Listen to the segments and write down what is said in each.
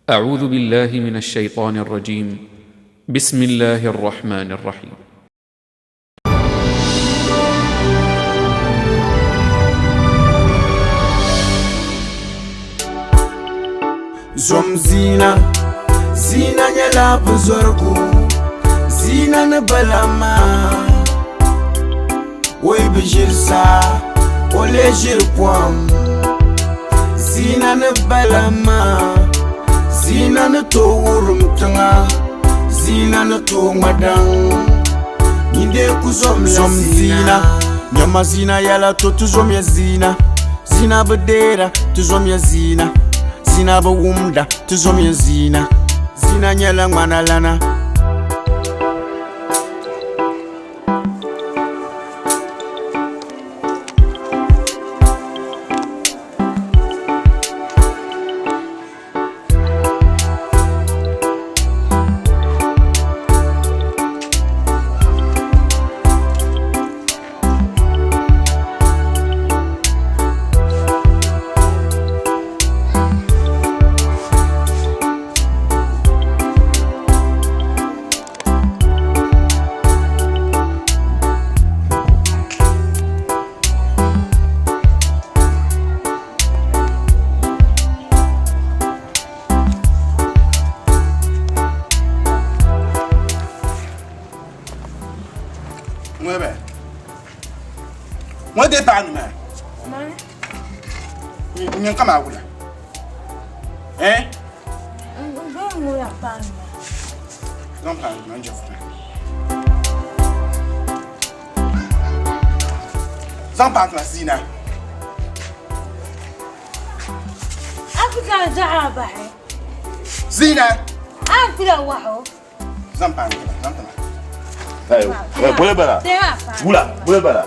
أعوذ بالله من الشيطان الرجيم بسم الله الرحمن الرحيم Zom zina, zina nyɛla buzɔrigu, zina ni bala maa. O yi bi ʒiri saa, o lee ʒiri pɔhim. Zina ni bala maa, zina ni tooi wurim tiŋa, zina ni tooi ŋma daŋ. Nyin dee ku zomla zina. Nyama zina yɛla to ti zomya zina. Zina bi deera, ti zomya zina. Zina bi wumda, ti zomya zina. Zina nyɛla ŋmana lana. Ŋɔ dee paɣa nima nyin kama wula eh zaŋ paɣa nima n jɛfu zaŋ paɣa nima zina zina zaŋ paɣa nima zaŋ tima Bole bala. Wula, bole bala.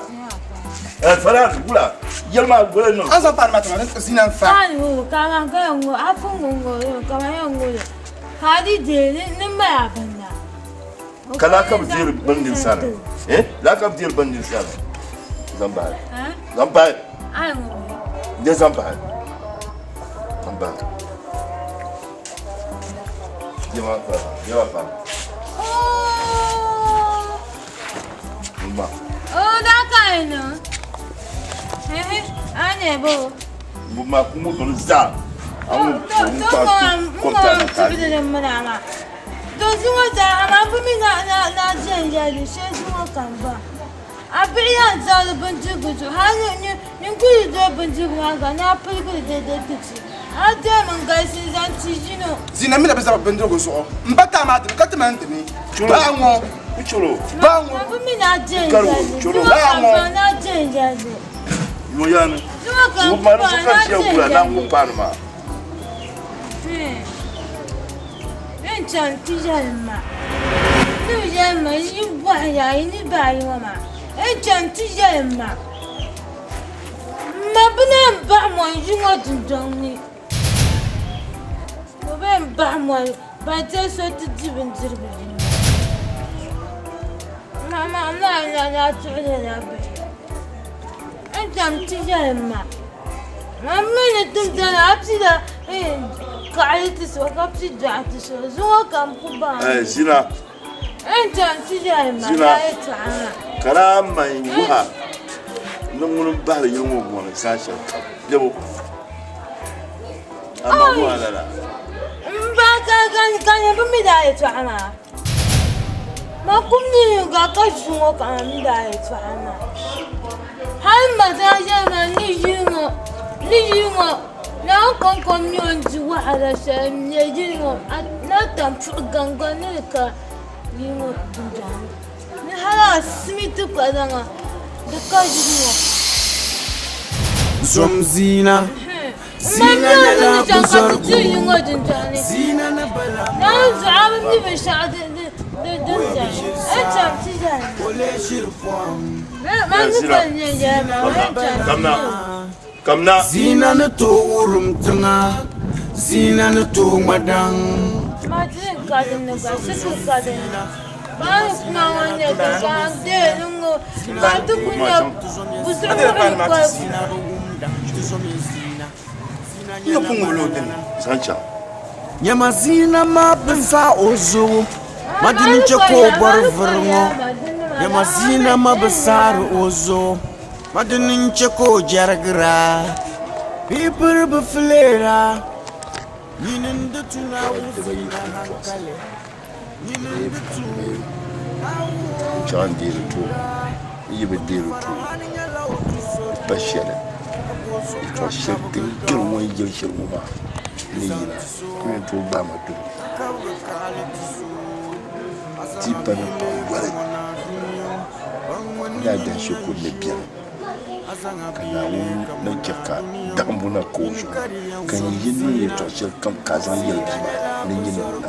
Eh, fara, wula. Yelma, bole no. An zaŋ paɣa nima tima zina n fa. Ka la ka bi deeri bindiri sani. Eh, la ka bi deeri bindiri sani. Zaŋ bahi. Zaŋ bahi. De zaŋ bahi. Zaŋ bahi. Jema pa, jema pa. Mba. Oh, that kind no. Eh, ane bo. Mba kumu tolu za. Amu to ko ko ko ma. To zuŋɔ zaa amaa bi mi na na na ʒɛn yɛli shee zuŋɔ ka n ba. A bihi yɛn zaŋli bindirigu zuɣu hali ni ni n kuli do bindirigu maa gba ni a pirigili deedee ti ti. A deemi n galisi n zaŋ ti yino. Zina mi na bi zabi bindirigu zuɣu m ba taa maa dimi ka ti mali dimi. Baa ŋɔ. Baa ŋɔ. Ma bi mi na ʒɛn yɛli zuŋɔ ka n ba na ʒɛn yɛli. Nyoyani. Zuŋɔ ka n ba na ʒɛn yɛli. N chaŋ ti yɛli ma, ni bi yɛli ma yi bɔhi ya yi niriba ayi ŋɔ maa, n chaŋ ti yɛli ma, m ma bɛ naan bahi mɔni yi ŋɔ dundɔŋ ni, ka bɛ yɛn bahi mɔni ban ti so ti di bindirigu yi ŋɔ. Ma ma ma na tuɣilila bihi. N chaŋ ti yɛli ma. Man mi ni timdana a pila kaɣili ti so ka pi dɔɣi ti so zuŋɔ ka n ku baŋ. Zina. N chaŋ ti yɛli ma Zina. yaa yɛtɔɣa maa. Ka daa man wuha ni ŋuni m-bahiri yili ŋɔ mɔni saha shɛli kam bebo. A ma wuha lala. M ba ka ka ka nyɛ bɛ mi daa yɛtɔɣa maa. Ma kum ni yiŋga ka zuŋɔ ka ma mi daa yɛtɔɣa maa. Hali ma daa yɛli ma ni yili ŋɔ ni yili ŋɔ Naawuni kɔŋko m-mi o ni di wahala shɛli m-me yili ŋɔ na tampuɣi gaŋgaŋ ni di ka yili ŋɔ dundɔŋ ni ni hali a simiti kpadaŋa di ka yili ŋɔ. Zom zina, zina nyɛla buzɔrigu, zina ni bala maa. O lee ʒiri pɔhim. Zina ni tooi wurim tiŋa, zina ni tooi ŋma daŋ. N ni pun ŋubila o dini. Zaŋ chaŋ. Nyama zina maa bi saa o zuɣu ma dini n-chɛ ka o bɔri vuri ŋɔ. Nyama zina maa bi saari o zuɣu ma dini n-chɛ ka o jɛrigira. Bɛ piri bi fileera nyini n-di tu Naawuni zina hankali. Nyini n-di tu Naawuni N-chaŋ n-deeri too, n yi bi deeri too, di pa shɛli yɛtɔɣ shɛli din gari ŋɔ n yɛli shɛli ŋɔ maa ni yina n ni tooi gbaai ma duri. Ti pa ni paɣ yoli n daa dan shikuru ni beni ka Naawuni na chɛ ka dahimbu na ka o zuɣu ni, ka n yi niŋ yɛtɔɣ shɛli kam ka a zaŋ yɛli bia maa ni nyini n-niŋ.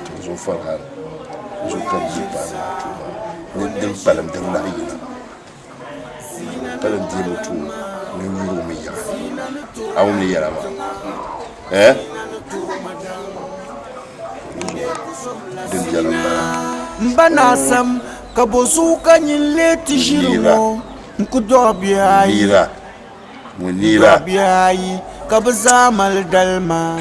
Tinzuɣu Farhan zuɣu ka bɛ yi paai maa too maa ni din kpalim din lahi yina kpalim deemi too ni yuri o mi yaha a wum ni yɛla maa eh din biɛla n bala. M ba naa Sam, ka bɔ zuɣu ka nyin lee ti ʒiri ŋɔ n-ku dɔɣi bihi ayi? Munira. Dɔɣi bihi ayi ka bɛ zaa mali dalima.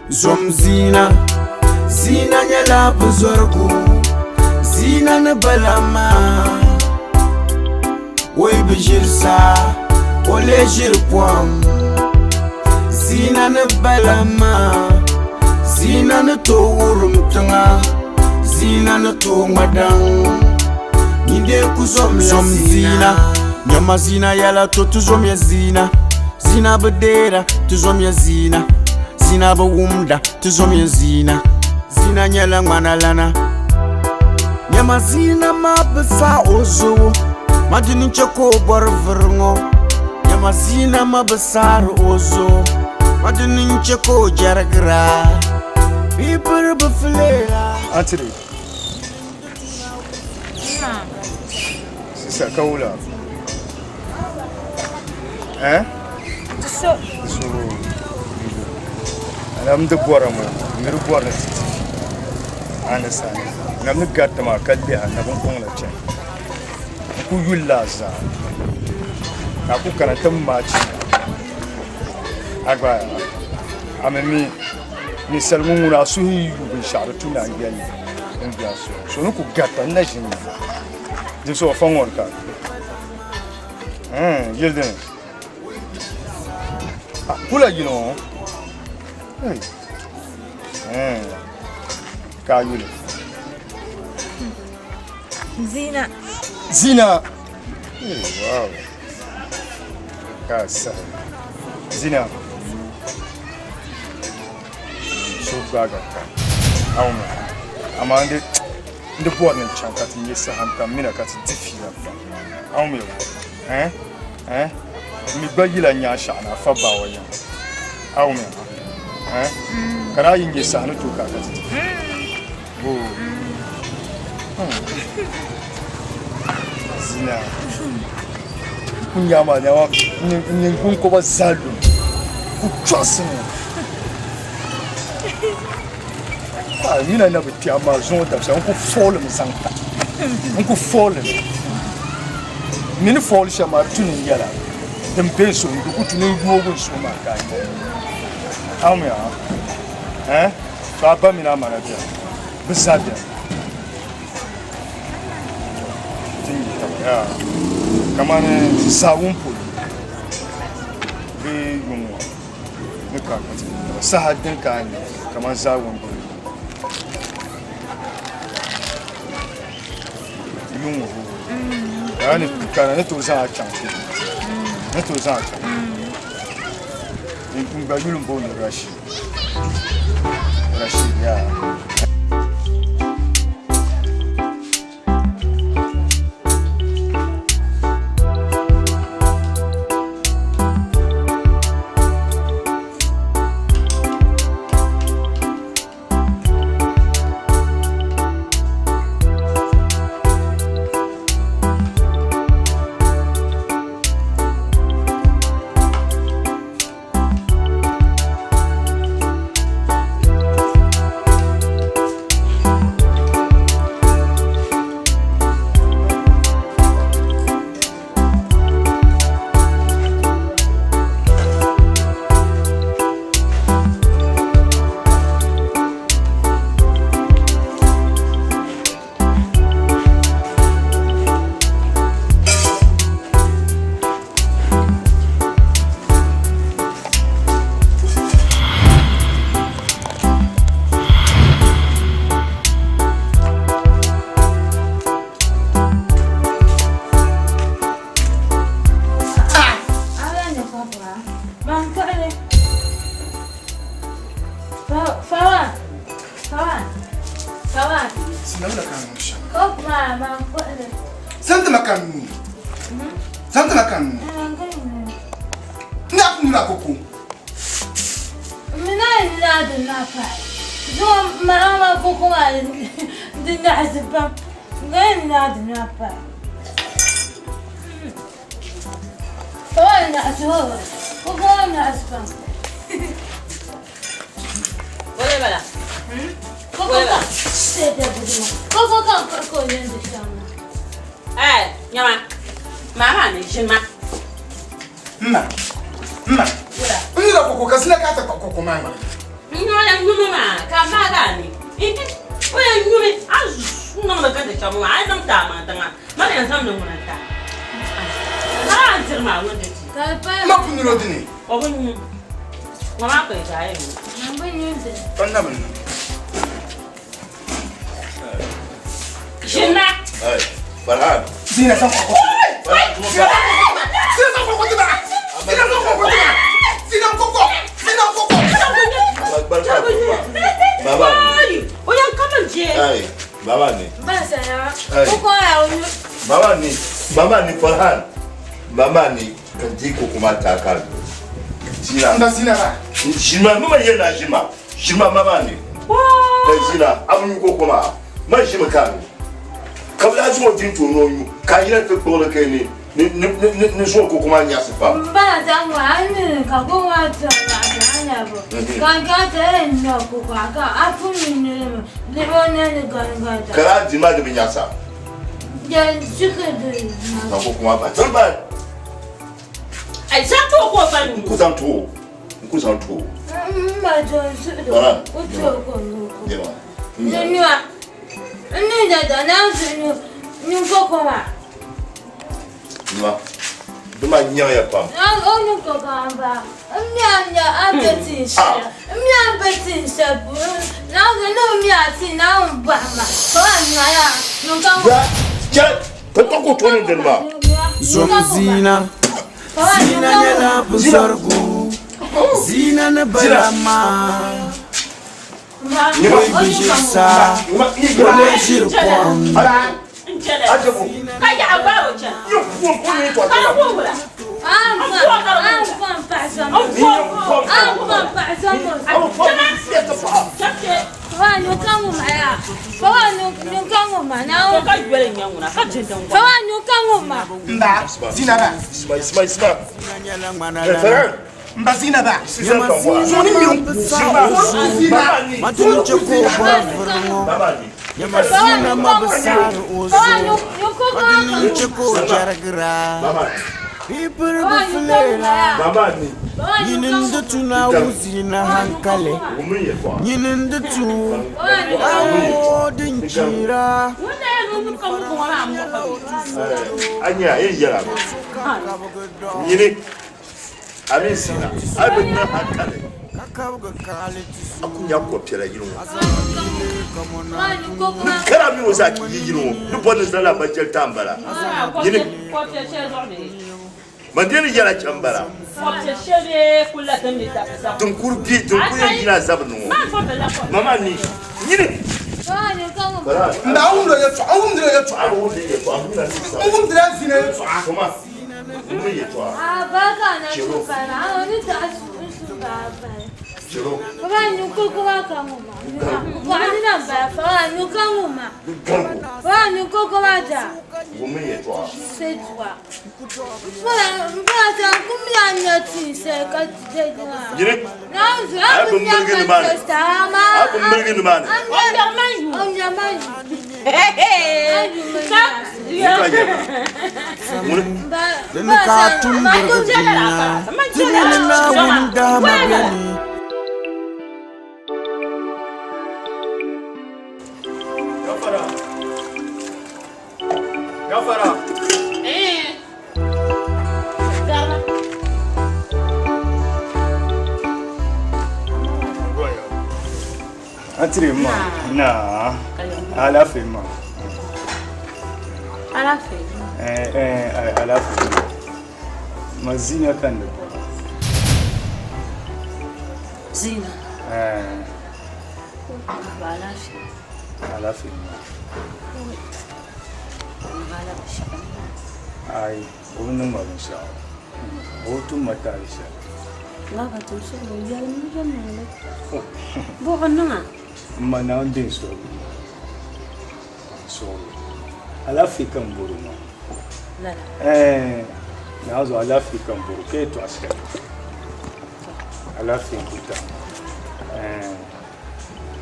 Zom zina, zina nyɛla bɛ zɔrigu, zina ni bala maa. O yi bi ʒiri saa, o lee ʒiri pɔhim. Zina ni bala maa, zina ni tooi wurim tiŋa, zina ni tooi ŋma daŋ. Nyin dee ku zomla Zom zina, nyama zina yɛla to ti zomya zina. Zina bi deera, ti zomya zina. Zina bi wumda, ti zomya zina. Zina nyɛla ŋmana lana. Nyama zina maa bi saa o zuɣu, ma dini n-chɛ ka o bɔri vuri ŋɔ. Nyama zina maa bi saari o zuɣu, ma dini n-chɛ ka o jɛrigira. Bɛ piri bi fileera. Antiri. Sisa ka wula. Eh? So. So. Anam di bɔra ŋɔ, miri bɔri ni ti ti a ni sani. Nam ni gariti maa ka liha na bin kɔŋ la chani. N ku yuli la zaa. Ka a ku kana ti maachi a gba a mi mi ninsal ŋun ŋuna a suhu yi yu binshɛɣu di tu ni a yɛli n bɛ a suhu so ni ku garita n na ʒi n di so fa ŋɔri ka yili dini kula yino ka a yuli Zina. Zina. Hey, wow. Ka sahi. Zina. So gbaga ka. Awuna. Amma ndi ndi bɔri ni chaŋ ka ti nyɛ saha ka mina ka ti di fiila pam. Awumi. Eh? Eh? Mi gba yila nyaa shɛɣu na fa bawa yɛm. Awumi. Eh? Ka daa yi nyɛ saha ni to ka ka ti di. Zina ku nyama nyama ningbun koba zaa lu ku chɔɣisimi a mina na bi kpi amaa zuŋɔ dabisa n ku foolimi zaŋ ta n ku foolimi mini fooli shɛm maa di tu ni n yɛla din be n suhu ni di ku tu ni n yoogi n suhu maa ka a nya amiya eh To a ba mini a ma na beni, bɛ zaa beni. Ti ni yi taba yaa kamani zaawuni polo bee yuŋ ŋɔ ni ka ka ti yi taba. Saha din ka a nya kamani zaawuni polo yuŋ ŋɔ ka ni tooi zaŋ a chaŋ ti ni tooi zaŋ a chaŋ n gba yuli m-booni Rashid. Rashid, yeah. Zaŋ ti ma ka n nyu. Zaŋ ti ma ka n nyu. N daa pun nyula koko. Mina yi daa di na pahi. Zuŋɔ ma ma koko maa di naɣisi pam. Nga yi daa di na pahi. Koko naɣisi hɔ. Koko maa naɣisi pam. Wala bala. Koko ka koko ka koko yɛn di shɛm. Eh, nyama. Mama ni ʒima. Mma. Mma. N nyula koko ka zina ka ti kpa koko maa ŋmani. N nyula nyumi maa ka maa gaa ni. O yɛn nyumi a niŋdi ka ti shɛm maa a yi niŋ taai maŋ tiŋa ma yɛn zaŋ mi ŋuna ta. Maa n diri maa ŋun di ti. Ma pun nyula o dini. O bi nyu. Ŋɔ maa ka yi daa yɛn nyu. Ka n na bi nyu. Ʒina. Farhan. Zina zaŋ koko. Zina zaŋ koko ti ba. Zina zaŋ koko ti ba. Zina koko. Zina koko. Baba. O yɛn kama je. Ay, baba ni. Ba sa ya. Koko ya o nyu. Baba ni. Baba ni Farhan. Baba ni kan ji koko ma ta ka. Zina. Mba zina ba. Zima mama yela zima. Zima mama ni. Ka zina abu nyu koko ma. Ma zima ka ni. Kabla zuŋɔ din to no nyu ka yina ti kpuɣili kai ni ni ni ni ni zuŋɔ koko ma nyaɣisi pam. Ba ta ŋɔ a ni ka koko maa ti naɣisi a nyabu. Ka ka ti yɛn nyu koko a ka a pun nyu li mi di o ne ni gani gani ta. Kala di ma di bi nyaɣisa. Yɛn chiki di Ka koko ma ba. Zaŋ ba. Ai zaŋ to ko pa nyu. N ku zaŋ to o. N ku zaŋ to o. N ma to n suhu do. Farhan. O to ko nyu. Jema. Ni nyua. N ni da da na zu nyu nyu koko maa. Nyua. Di ma nyaŋya pam. O nyu koko maa ba. N mi a nya a be tin shɛli. N mi a be tin shɛli puuni. Na zu ni mi a ti na n bɔhi ma. Ka wa nyua ya nyu ka Ya. Chɛ. Ka kpa ko to ni dini maa. Zom zina. Zina nyɛla binzɔrigu. Zina ni bala maa. Wai bi ʒiri saa, o lee ʒiri pɔhim. Ka yaɣa gbaai o chana. Ka di wuhira. Mba zina ba. Isma isma isma. Zina nyɛla ŋmana Farhan. Mba zina ba. Sisan kan wa. Zuŋɔ ni mi Zina. Baba Ma ni. ti ni chɛ ka o bɔri vuri ŋɔ. Baba ni. Nyama zina ma bi saari o zuɣu. Ma di ni chɛ ka o jɛrigira. Baba ni. Bipiri bi fileera. Baba ni. Nyini n-di tu Naawuni zina hankali. Wumin yɛ tɔɣa. Nyini n-di tu Naawuni din chira. A nya a yɛn yɛla mi. Nyini. A mini zina. A bi niŋ hankali. A ku nya kɔpiɛla yili ŋɔ. Kara mi o zaa ki yi yili ŋɔ. Ni bɔri ni zala ba jɛli taa m-bala. Nyini. Man dee ni yɛla chɛ m-bala. Din kuri bi din kuri yɛn yina zabiri ni ŋɔ. Mama ni. Nyini. Mba a wumdi o yɛltɔɣa. N wumdila o yɛltɔɣa. A bi wumdi yɛltɔɣa. M mina ni N wumdila zina yɛltɔɣa. Kuma. Wumin yɛltɔɣa. Chero. Wumin yɛltɔɣa. Nyini. A bi miligi nimaani. A bi miligi nimaani. Ka yɛli. Ŋuni. Dini ka a tum birigi dunia, ti mini Naawuni dahama beni. Gafara. Gafara. An tiri ma. Na. Alaafee ma. Alaafee. Eh eh alaafee. Ma zina kan da bɔra. Zina. Eh Ba alaafee. alaafee ma. niŋ a la binshɛɣu ni maa? Aai, o bi niŋ ma binshɛɣu. O bi tum ma taali shɛli. Lala ka ti suhiri o, yɛlimi yɛlimaŋli. Bɔ o niŋ a? M ma Naawuni deei n suhigu. N suhiri o. Alaafee ka m bɔr o maa. Lala? Ɛɛn, Naawuni zuɣu alaafee ka m bɔr o, ka yɛtɔɣa shɛli. Alaafee n-kuli tahi ma. Ɛɛn.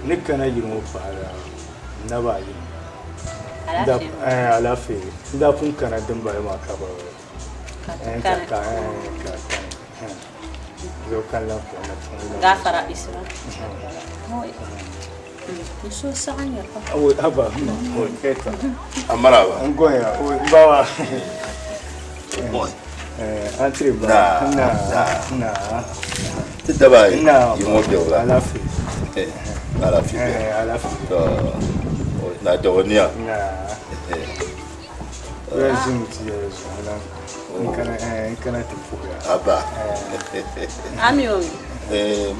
Ni kana yili ŋɔ pahi la naba ayi n-bala. Alaafee n daa pun kana dimbala maa ka bi ka ka ka zuɣu ka n lahi kpuɣi na tiŋ ŋɔ. Gaafara Isra. N suhu saɣimya pam. Oi haba oi keta. Amaraba. N gonya oi bawa. Antiri ba. Na na. Ti daba yi Na ŋɔ bɛ la. Alaafee. Alaafee bɛ. Alaafee. To na dawaniya. Na. Ya zimi ti ya zuɣu la. N kana n kana ti puhiya. Aba. Ami o.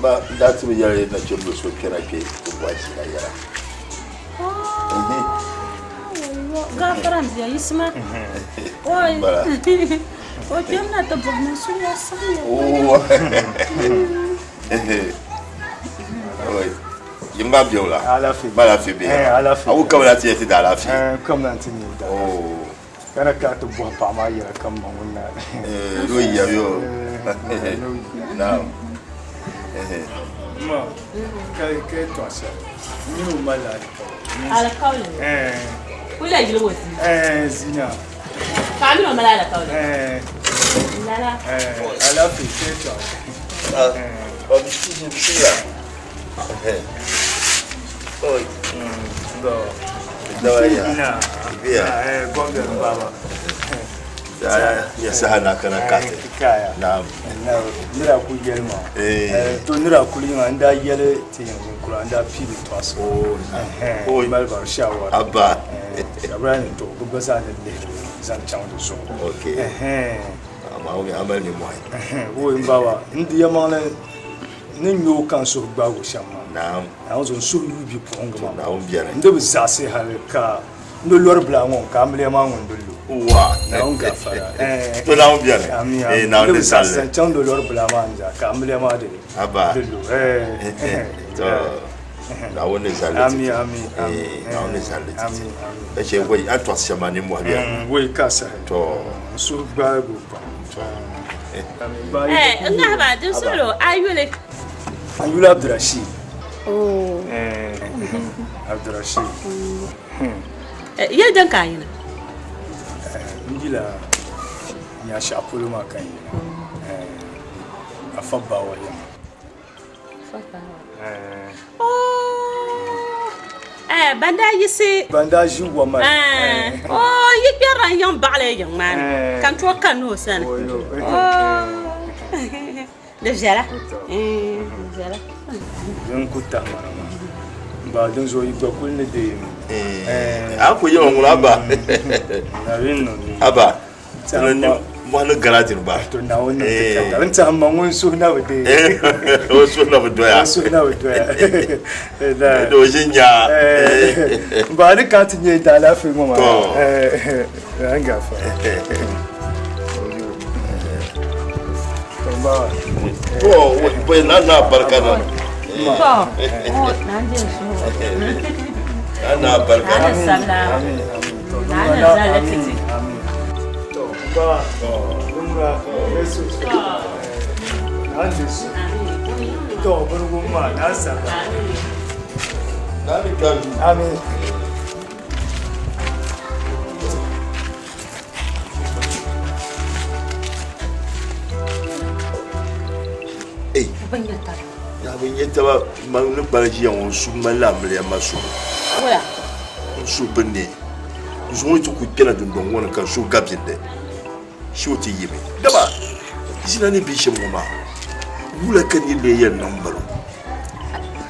Ba daa ti bi yɛli nachimbi so kpɛna kpɛ ti bɔhi zina yɛla. Gaafara n bia yisima. Oi. O kpɛmina ti bɔhi ma suhu ya saɣim ya. Yim maa bɛ la. Alaafee. Ba alaafee bɛ. Alaafee. Awo kamina ti yɛ ti da alaafee. Kamina ti nyɛ da. Kana ka ti bɔhi paɣa maa yɛla kam ma ŋun na. N'o yɛri o. Naam. Ma ka ka tɔɣa shɛli n nyini o mali alikauli. Alikauli. Kuli yili o zina. Zina. Ka a mini o mali alikauli. Lala. Alaafee ka tɔɣa. Ba bisimilah. Oi. Dawaya. Na. Biya. Gombe baba. Ya saha na kana kate. Kaya. Naam. Na nira ku yɛli ma. To nira kuli ŋa n daa yɛli ti yɛn kura n daa piili tɔɣisi. Oh. Mali bari shawara. Abba. Shawara ni to bi gba zaa ni lihiri zaŋ chaŋ di zuɣu. Okay. Amma o mi amal ni mohi. O n baba n di yɛlimaŋli ni nyɛ o ka n suhu gbaagu shɛm maa. Naam. Naawuni zuɣu n suhu yuui bipuɣingi maa. Naawuni biɛni. N di bi zaɣisi hali ka n di lɔri bila ŋɔ ka amiliya maa ŋun di lu. Wa. Naawuni gafara. To Naawuni biɛni. Ami Eh, ami. Naawuni N di di bi zaɣisi zalli. zaŋ chaŋ di lɔri bila maa n zaa ka amiliya maa di Abba. di lu. To Naawuni ni zalli Ami titi. ami ami. Eh, Naawuni ni zalli titi. Ami ami. Ka chɛ wai a tɔɣisi shɛm maa ni mohi biɛni. Wai ka sahi. To. N suhu gbaagu pam. Eh, n ŋahiba din suhuri a yuli. An yuli Abdurashid. Oh. Abdurashid. Yeli din ka a yina? N yila Nyashaɣu polo maa ka n yina. Afa Bawa yiŋa. Afa Bawa. Oh. Eh, ban daa yiɣisi. Ban daa ʒi wa maa. Eh, oh, yi kpɛrila n yiŋ baɣali yiŋ maa ni ka n tooi kani o sani. Oh. Di viɛla. Di viɛla. Din ku tahi mana maa. Ba din zuɣu yi gba kuli ni deei mi. A ku yɛli ŋuna aba. Aba. Mɔɣu ni garaaji ba. To Naawuni ni ti ka n tɛhi ma ŋun suhu na bi deei. O suhu na bi doya. O suhu na bi doya. O ʒi nyaa. Ba ni ka ti nyɛ daalaafee ŋɔ maa. An gafa. To bai na na barka na. To, na je su. Na na barka. Na sallah. Na na zalla titi. To ba lumra yesu. Na jesu. To burgun ma na sallah. Na mi ka Amin. Ya bi nyɛ taba man ni gbali ʒiya ŋɔ n su malila amiliya ma suhu. Wula? N suhu bi ne. N zuŋɔ ti ku kpɛna dundɔŋ ŋɔ ni ka n suhu gabindi. Shee o ti yimi. Dama zina ni bɛ shɛm ŋɔ maa wula ka niri lee yɛn niŋ balo?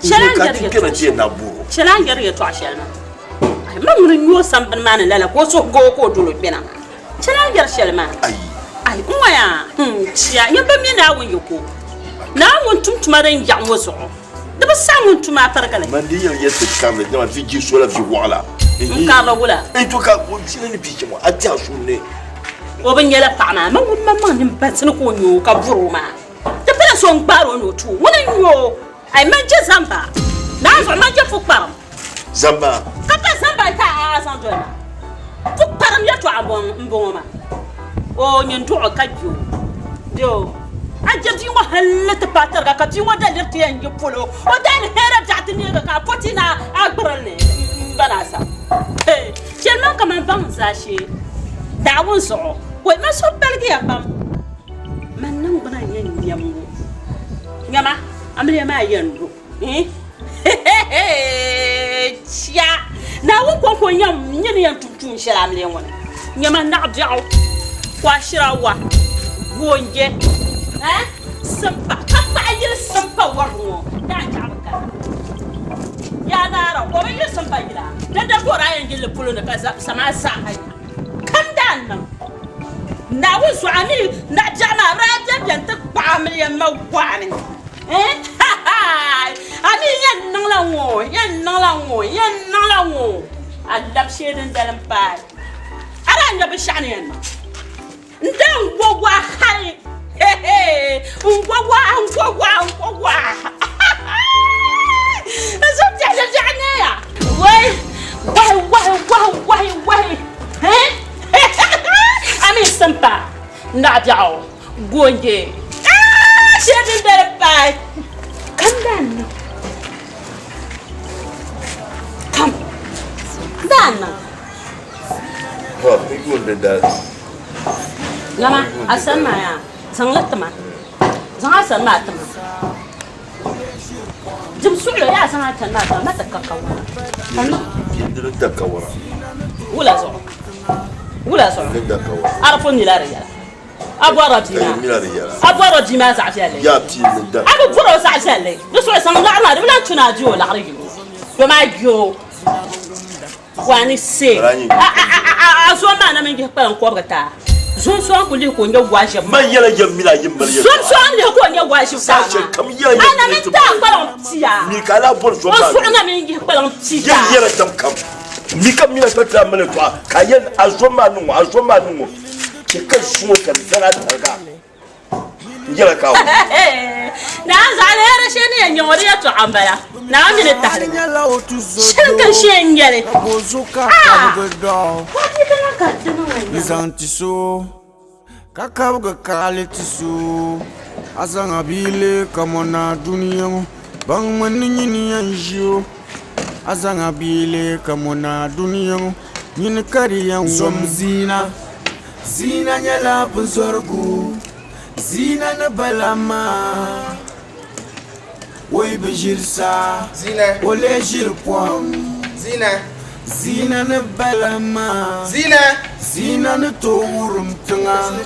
Shɛli Ka ti kpɛna ti yɛn na boro. Shɛli a ni yɛri yɛltɔɣa shɛli maa. Ma ŋuni n-nyɛ o sambani maa ni lala ka o suhu gooi ka o dol o kpɛna maa. Shɛli a ni yɛri shɛli maa. Ayi. Ayi, n ŋɔ yaa, chia, nyɛ bɛ mi Naawuni yiko. Naawuni ŋun tum tuma din yaɣi ŋɔ zuɣu, di bi saɣi ŋun tum a pirigili. Man di yɛn yɛli ti karili, dama vi je sola vi waɣila. N karili wula? N to ka zina ni bia chɛŋɔ a diɛhi suhu ni. O bi nyɛla paɣa maa, man ŋun maŋmaŋ nini bansi ni ka o nyɛ o ka bɔri o maa. Ti pala so n-gbaari o ni o tu o. Ŋuni n-nyɛ o? Ai man je zamba. Naa zuɣu man je pukparim. Zamba. Ka pa zamba ka a zaŋ doli ma. Pukparim yɛtɔɣa m-bɔŋɔ maa. O nyin duɣi ka gbi o. Di o. A je bia ŋɔ halli ti paai tariga ka bia ŋɔ daliri ti yɛn yi polo. O daali hɛɛra biɛɣu ti neegi ka a pɔti na a gbirili ni m-ba na sa. Chɛli ma ka man baŋ n zaashee Naawuni zuɣu. Wai man suhu paligiya pam. Man niŋgbuna n-nyɛ nyam ŋɔ. Nyama, amiliya maa yɛn lu. Chia! Naawuni kɔŋko n-nyɛ ni yɛn tum tuun shɛli amiliya ŋɔ ni. Nyama naɣ biɛɣu, kwashirawa, goonje, simpa, ka kpahi yili simpa wɔrigu ŋɔ daa chaɣ bi kana. Yaa naara, o bi yuli simpa yila, dindali ka o daa yɛn yili li polo ni ka sama zaa ha nya. Kam daa niŋ Naawuni zuɣu, a mi naɣibiɛɣu maa daa bɛn bɛni ti kpaɣi amiliya ma waani. A mi yɛn niŋla ŋ-ŋɔ, yɛn niŋla ŋ-ŋɔ, yɛn niŋla ŋ-ŋɔ, a lab shee dindali m-paai. A daa nya binshɛɣu ni yɛn niŋ. N daa n go waa hali n go waa n go waa n go waa n zo biɛɣu biɛɣu neeya wai wahi wahi wahi wahi wahi a mi simpa naɣ biɛɣu goonje shee din dali paai kam daa niŋ kam daa niŋ Nyama, a sani maa yaa, zaŋ li ti ma. Zaŋ a sani maa ti ma. Dim suɣilo yaa zaŋ a sani maa ti ma, ma ti ka kawana. Ka niŋ. Wula zuɣu? Wula zuɣu? A di pun mila di yɛla. A bɔrila bia maa. A bɔrila bia maa zaɣ viɛlli. A bi bɔri o zaɣ viɛlli. Di zuɣu zaŋ laɣiri maa, di bi lahi tu ni a di o laɣiri yino. Dama a yi o. Wani se a zom maa na mini yihi kpalim kɔbigi taa. Zom so n ku lihi ka o nyɛ waʒibu maa. Man yɛla yɛm mini a yim mali yɛltɔɣa. Zom so n lihi ka o nyɛ waʒibu taa maa. Kam yɛla A yɛm na mini mini taa kpaliŋ pia. Mi ka a lahi bɔri zom O maa zuɣu na mini yihi kpaliŋ pia Yɛm taa. yɛla shɛm kam. Mi ka mina ka ti a mali yɛltɔɣa ka a yɛli a zom maa niŋ ŋɔ a zom maa niŋ ŋɔ chɛ ka zuŋɔ ka di zani a tariga. N yɛla ka a wum. Naa zaɣilihiri shee ni yɛn nyɛ ŋɔ di yɛltɔɣa m-bala. Naa mini tahili shɛli ka shee n-nyɛ li. Ah! N zaŋ ti so ka kabigi kaɣili ti so a zaŋ a bia leei kamɔna dunia ŋɔ baŋmi ni nyini yɛn ʒi o a zaŋ a bia leei kamɔna dunia ŋɔ nyini ka di yɛn wum zina Zina nyɛla binzɔrigu, zina ni bala maa, o yi bi ʒiri saa, o lee ʒiri pɔhim. Zina ni bala maa, zina ni tooi wurim tiŋa,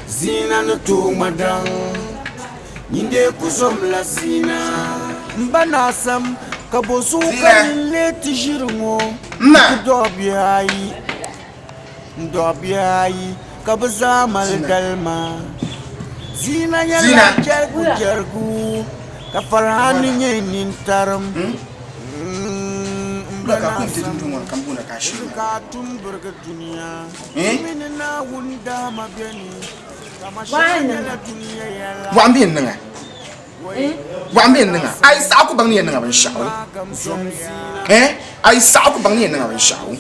zina ni tooi ŋma daŋ. Nyin dee ku zomla zina. M ba naa Sam, ka bɔ zuɣu ka nyin lee ti ʒiri ŋɔ? Ti dɔɣi bihi ayi. N dɔɣi bihi ayi ka bɛ zaa mali dalima. Zina nyɛla jɛrigu jɛrigu ka Farhani nyɛ nintarim. M ba naa Sam ka a tum birigi dunia. Ti mi ni Naawuni dahama beni ka mashaka nyɛla dunia yɛla. Waɣim bɛ n-niŋ a. Waɣim bɛ n-niŋ a. A yi saɣi ku baŋ ni yɛn niŋ a binshɛɣu. Eh? A yi saɣi ku baŋ ni yɛn niŋ a binshɛɣu.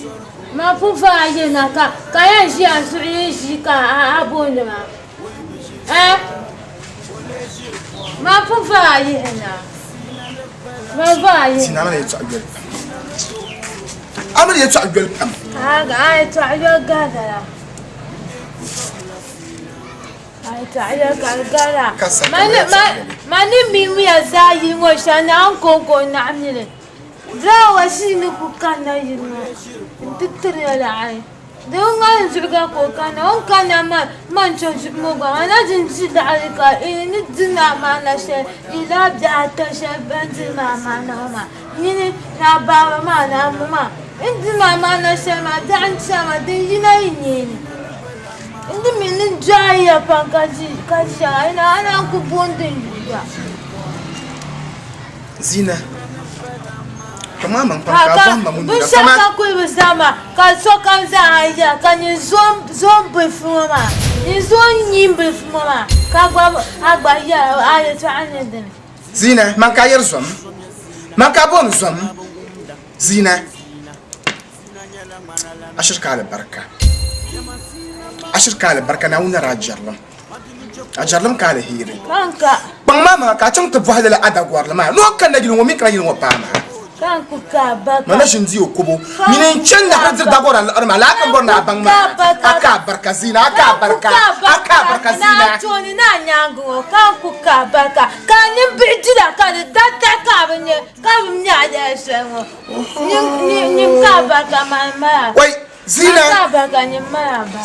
Ma pun fa a yina ka ka yɛn ʒi a zuɣu yi ʒi ka a booni ma eh ma pun fa a yihi na ma fa a yihi na. A mini yɛltɔɣa yoli pam. A mini yɛltɔɣa yoli pam. A yɛltɔɣa yoli gahadala. Mani mimiya zaa yili ŋɔ shɛli ni a ni kɔŋko n-naɣ mili. Diraawa shii ni ku kanna yili ŋɔ nti tiri ya laɣiri. Di bi ŋmani zuɣu gba ka o kanna. O ni kanna maa, man chɛ zuɣu ŋɔ gba maa na di n-di laɣiri ka n ni di ni amaana shɛli yi lahi bihi ata shɛli bɛn diri ma amaana ŋɔ maa. Nyini ni a baaba maa ni a ma maa n di ma amaana shɛli maa daɣu n-chɛ a maa din yina yi nyee ni. N di mi ni dɔɣi ya pam ka ʒiya a naan ku booni n yuli gba. Zina, Kpaŋ a maŋ pam ka a bɔhim ma ŋun nyina. Binshɛɣu kam kuli bi zama ka sokam zaa ha ʒiya ka nyin zo m-bilifu ŋɔ maa, nyin zo n-nyi m-bilifu ŋɔ maa ka a gba yɛra a yɛtɔɣa ni dini. Zina, man ka a yɛri zom? Man ka a booni zom? Zina, a shiri ka alibarika. A shiri ka alibarika, Naawuni ni daa jɛrilim. A jɛrilim ka aliheri. Kpaŋ maa maŋa ka a chaŋ ti bɔhi lala a dagɔrili maa ni o kanna yili ŋɔ mini kana yili ŋɔ paai maa. Ma na ʒin di o kobo. Nyini n-chani nahiri diri dagɔra liɣiri maa, lala ka m bɔri ni a baŋ maa. A ka abarika Zina, a ka abarika, a ka abarika Zina. Naa tooni naa nyaaŋa ŋɔ ka n ku ka abarika, ka a nimbihi dira ka di taɣitaɣi ka a bi nya ka bi nya a yɛla shɛli ŋɔ. Nyin ka abarika maa m-mali a. Wai! Zina,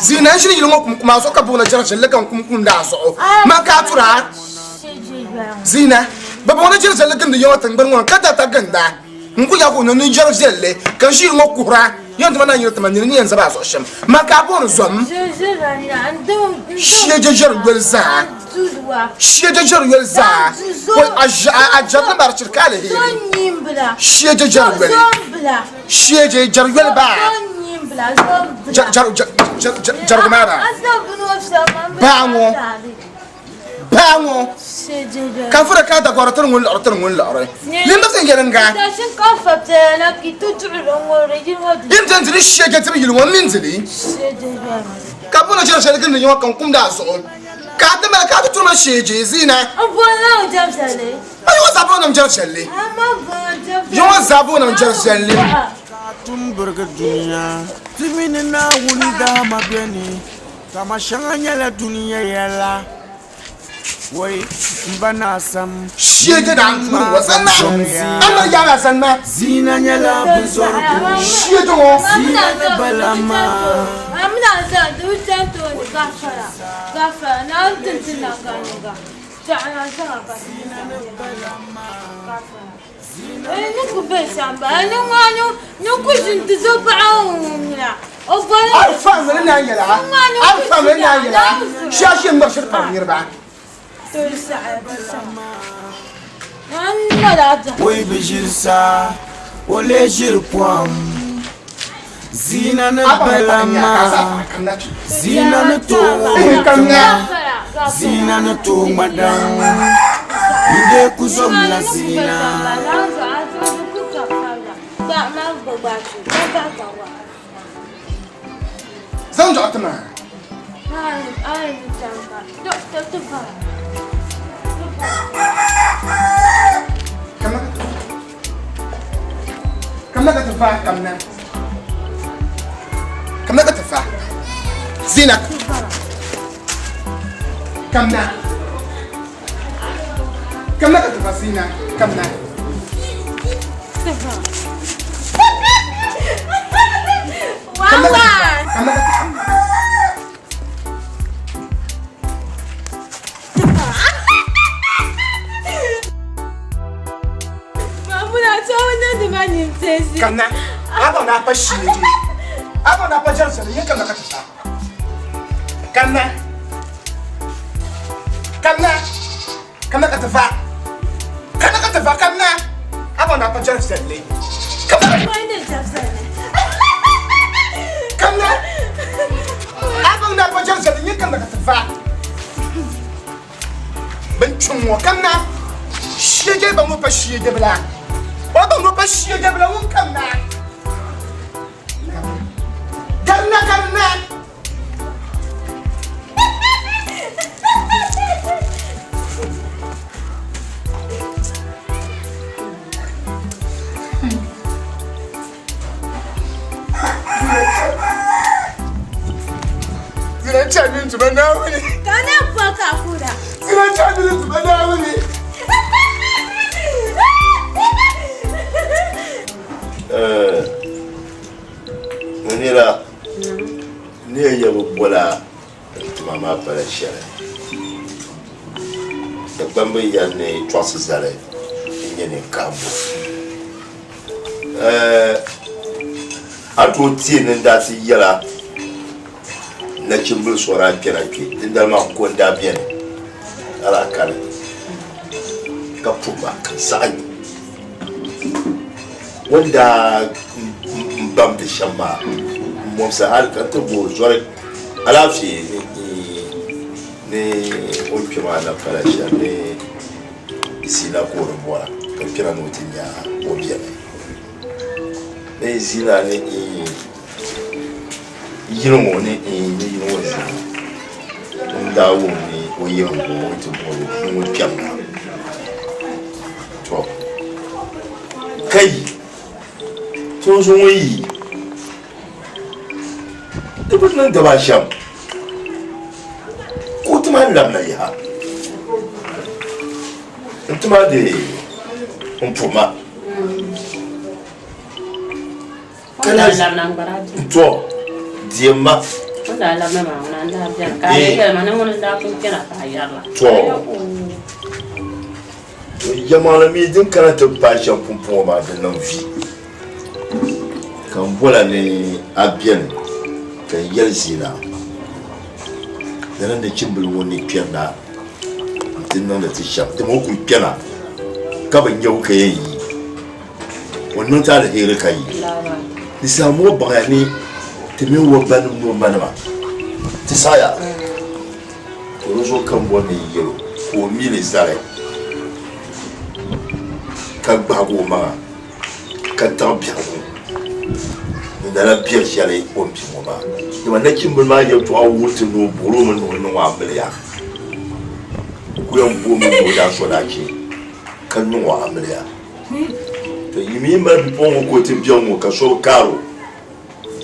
Zina n ʒini yili ŋɔ kumkum a zuɣu ka booni jɛri ʒilli ka n kum kumdi a zuɣu man ka a turi a. Zina, bɛ booni jɛri ʒilli gindi ya ŋɔ tiŋgbani ŋɔ ni ka darita ginda. N ku nya ka o niŋ ni jɛri viɛlli ka n ʒi yili ŋɔ kuhira yɛn ti ma naan yiri ti ma nini ni yɛn zabi a zuɣu shɛm man ka a booni zom. Shia je jɛri yoli zaa. Shia je jɛri yoli zaa. A jɛri ni marichiri ka aliheri. Shia je jɛri yoli. Shia je jɛri yoli baa. Jɛrigu maa baa. Baa ŋɔ. Baa ŋɔ. Ka fura ka dagɔri tiri ŋun liɣiri tiri ŋun liɣiri. Limba sin yɛli n-ga. Yin ti dili shia je tibi yili ŋɔ m mini dili. Ka bɔna jɛri shɛli gindi ŋɔ ka n kumdi a zuɣu. Ka a ti mali ka a ti turi ma shia je zina. A yi ŋɔ zaa bɔna jɛri shɛli. Yi ŋɔ zaa bɔna jɛri shɛli. Ka tum birigi dunia. Ti mi ni Naawuni dama beni, dama shɛŋa nyɛla dunia yɛla. Woi, m ba naa sam. Shee daa n tuuri ŋɔ sanna, a mali yaa maa sanna. Zina nyɛla binzɔrigu. Shee ŋɔ. Zina ni bala maa. Alifa mini naa yɛla, alifa mini naa yɛla, shia ʒe ŋmari shiri pari niriba. O yi bi ʒiri saa, o lee ʒiri pɔhim. Zina ni bala maa, zina ni tooi tiŋa, zina ni tooi ŋma daŋ. Yi dee ku zomla zina. Zaŋ dɔɣi ti ma. Kamina ka ti fa kamina. Kamina ka ti fa. Zina. Kamina. Kamina ka ti fa Zina. Kamina. Kamina ka ti fa. Kamina ka ti fa. Kamina. A na pa shii di. A na pa jɛri ni kamina ka ti fa. Kamina. Kamina. Kamina ka ti fa. Kamina ka ti fa kamina. A na pa jɛri sali. Kamina. Kamina. A na pa jɛri sali ni kamina ka ti fa. Bin kpiŋ ŋɔ kamina shee ba ŋɔ pa shee bila o ba ŋɔ pa shee bila ŋun kamina garina garina Zina chani ntuma naawuni. Ka ne bɔ ka kura. Zina chani ntuma naawuni. Munira, ni yɛn yɛli bi bɔla tuma maa pala shɛli. Dagbamba yɛli ni tɔɣisi zali n-nyɛ ninkahimbu. A ni tooi teei ni n daa ti yɛla nachimbili so daa kpɛna kpe, dindali maa ko n-daa beni ka daa kani ka puhi ma ka n saɣi. O ni daa n bamdi shɛm maa m mɔbisa hali ka ti bo zɔri alaafee ni o kpɛ maa na pala shɛli ni zina ka o di bɔra ka kpɛna ni o ti nya o bɛni ni zina ni yili ŋɔ ni ni yili ŋɔ zina n daa wum ni o yɛn bo o ti bɔri o ni o kpɛm na to ka yi tinzuŋ ŋɔ yi di bi niŋ daba shɛm ka o ti maa labina yaha n ti maa dee n puhi ma ka to diɛmma to Yɛlimaŋli mi din kana ti paai shɛm pumpɔŋɔ maa di niŋ vi ka n bola ni a beni ka n yɛli zina di ni nachimbili ŋun ni kpɛrina nti niŋdi ti shɛm dama o kuli kpɛna ka bi nya o ka yɛn yi o niŋ ti aliheri ka yi di saha ŋɔ baŋya ni ti mini o banim ni o manima ti saɣiya. Ka di zuɣu ka m bɔri ni yi yɛl o ka o mi li zali, ka gbahig omaŋa, ka taɣi biɛhigu ni lala biɛr shɛli o ni bi ŋɔ maa. Dama nachimbila maa yɛtɔɣa wuhi ti ni o bɔr o mi ni o niŋ o amiliya. O ku yɛn bomi ni o daa so daachi ka niŋ o amiliya. To yi mi mali bipuɣiŋga ka o ti bɛ ŋ-ŋɔ ka so bi kaar o.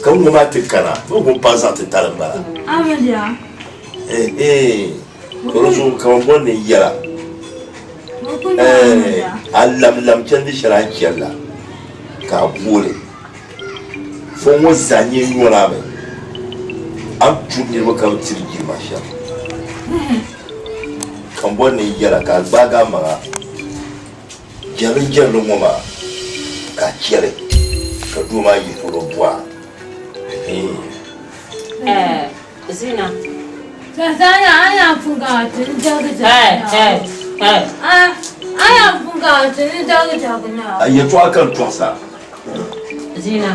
Ka ŋɔ maa ti kana, bɛ ŋun paai zaɣ titali m-bala. Amiliya. Ehe, to di zuɣu ka bɛ bɔri ni n yɛla. Ɛɛ, a lamlam chandi shɛli a ni chani la, ka a booli. Fɔŋ ŋɔ zaa nyɛ nyɔri a mi, a ni turi niriba ka bɛ tiri jilima shɛm. Ka m bɔri ni n yɛla ka a gbaagi a maŋa. Jɛrilijɛrili ŋɔ maa ka a chɛli ka doo maa yi polo bɔha. Zina. A yɛtɔɣa ka n tɔɣisa. Zina.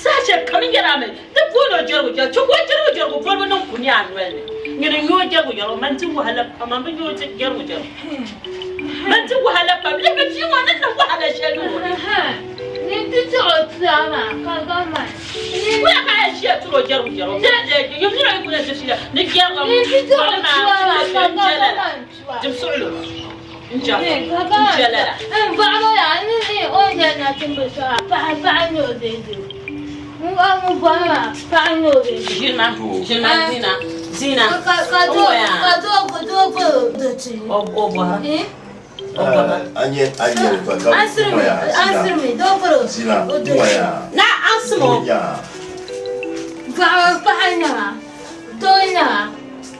Saha shɛli kam n yɛri a mi di booni o jɛrigu jɛrigu chɛ ka o jɛrigu jɛrigu bolibu niŋ ku nya a noli ni nyini n-nyɛ o jɛrigu jɛrigu man di wahala pam a bi nyɛ o jɛrigu jɛrigu man di wahala pam lihi bia ŋɔ ni niŋ wahala shɛli niŋ o ni. Ni ti chɛ o tia maa ka ka man. Wula ka a yɛn ʒiya tiri o jɛrigu jɛrigu yim nira yi kuli yɛn ti shila ni jɛrigu Ni ti chɛ o tia maa ka ka man tua. Dim suɣulo n jɛrigu n jɛ lala. N baɣa o yaa ni ni o ni nyɛ nachimbi shɛŋa paɣa paɣa n nyɛ o deeidei n bɔri maa paɣa n nyɛ o deeidei. Ʒilima ʒilima zina zina Ka ka doo ka doo doo bɔri o dochi. O bɔra. A nyɛ a nyɛ ba ka ŋɔya zina zina ŋɔya Na ansimo. nya Paɣa paɣa nya doo nya.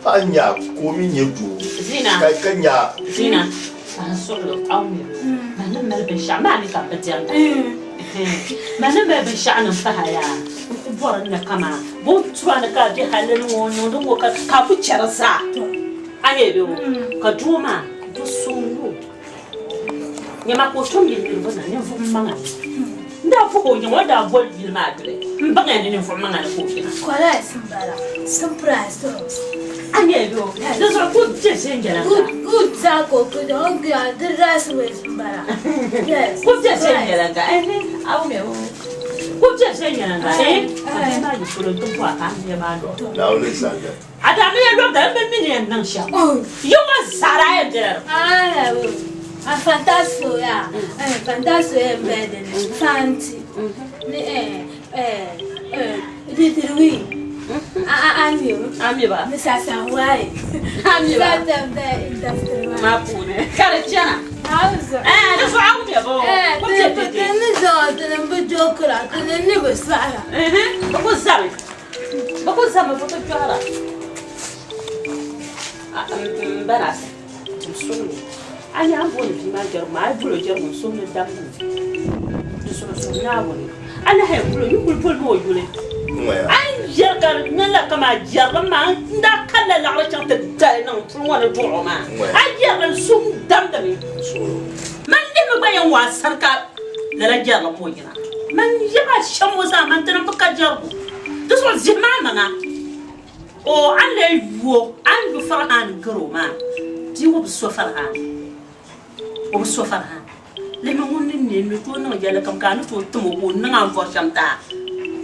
paɣa nya ka o mi nyɛ doo Zina. ka ka nya Zina. Paɣa suɣulo aw mi. Ma ni mali binshɛɣu maa ni ka bi diɛmda. Ma ni mali binshɛɣu niŋ pahi yaa n ku bɔri n ni kamaa bɔn tura ni ka a bɛ hali ni ŋɔ niŋdi ŋɔ ka ka a ku chɛri zaa. A nyɛ bɛ o ka doo maa do so n-nyɛ o. Nyama ka o tom yi niriba na ninvuɣ maŋa ni. N daa puhi o yiŋa, o daa boli yili maa duli m-baŋya ni ninvuɣ maŋa ni ka o yina. Correct m-bala, simple as that. A nyɛ bɛ o, di zuɣu ka o be viɛnyɛliŋga. Good, good zaa ka o pili, o ni di rice ways m-bala. Yes. Ka o be viɛnyɛliŋga, ɛhɛ, a wumya o. Ka o be viɛnyɛliŋga, ɛhɛ, ka bia maa yi polo nti bɔhi ka a ni nya maa lɔri. Naawuni zali. A daa mi yɛn lɔbda m bi mi ni yɛn niŋ shɛm. Yi ŋɔ zaa daa yɛn bela di puuni. A fanta soya, fanta soya n bɛ din ni, fanti ni litiri a mi o, a mi ba, ni sasanwayi, a mi ba, zaa bɛ industry maa maa puuni ka di chana. Di zuɣu a wumya ba o, ku bɛ Ti ni zaŋ ti ni bi jokira, ti ni ni bi sɔhira. Bɛ ku zami. Bɛ ku zami bɛ ku jɔhira. M ba Naasa, n suhu ni. A nya a ni booni bia maa jɛrigu maa, a yi bol o jɛrigu n suhu ni damgi o. Di suhu suhu Naawuni. A lahi yɛn bol o, yi kul bolimi o yuli. A ni yɛri ka di ŋmanila kaman jɛrilim maa n-daa kanila laɣiri chaŋ ti dali niŋ m puli ŋɔ ni duɣ o maa. A yɛrili n suhu damdimi. Man lihimi gba yɛn waai sani ka lala jɛrilim ŋɔ yina. Man yaɣa shɛm ŋɔ zaa man ti ni bi ka jɛrigu. Di zuɣu zihim a maŋa. O, a ni lee yu o, a ni yu Farhan gari o maa, bia ŋɔ bi so Farhan. O bi so Farhan. Lihimi ŋun ni ne n-ni tooi niŋ yɛlli kam ka a ni tooi tim o ka o niŋ a ni bɔri shɛm ti a.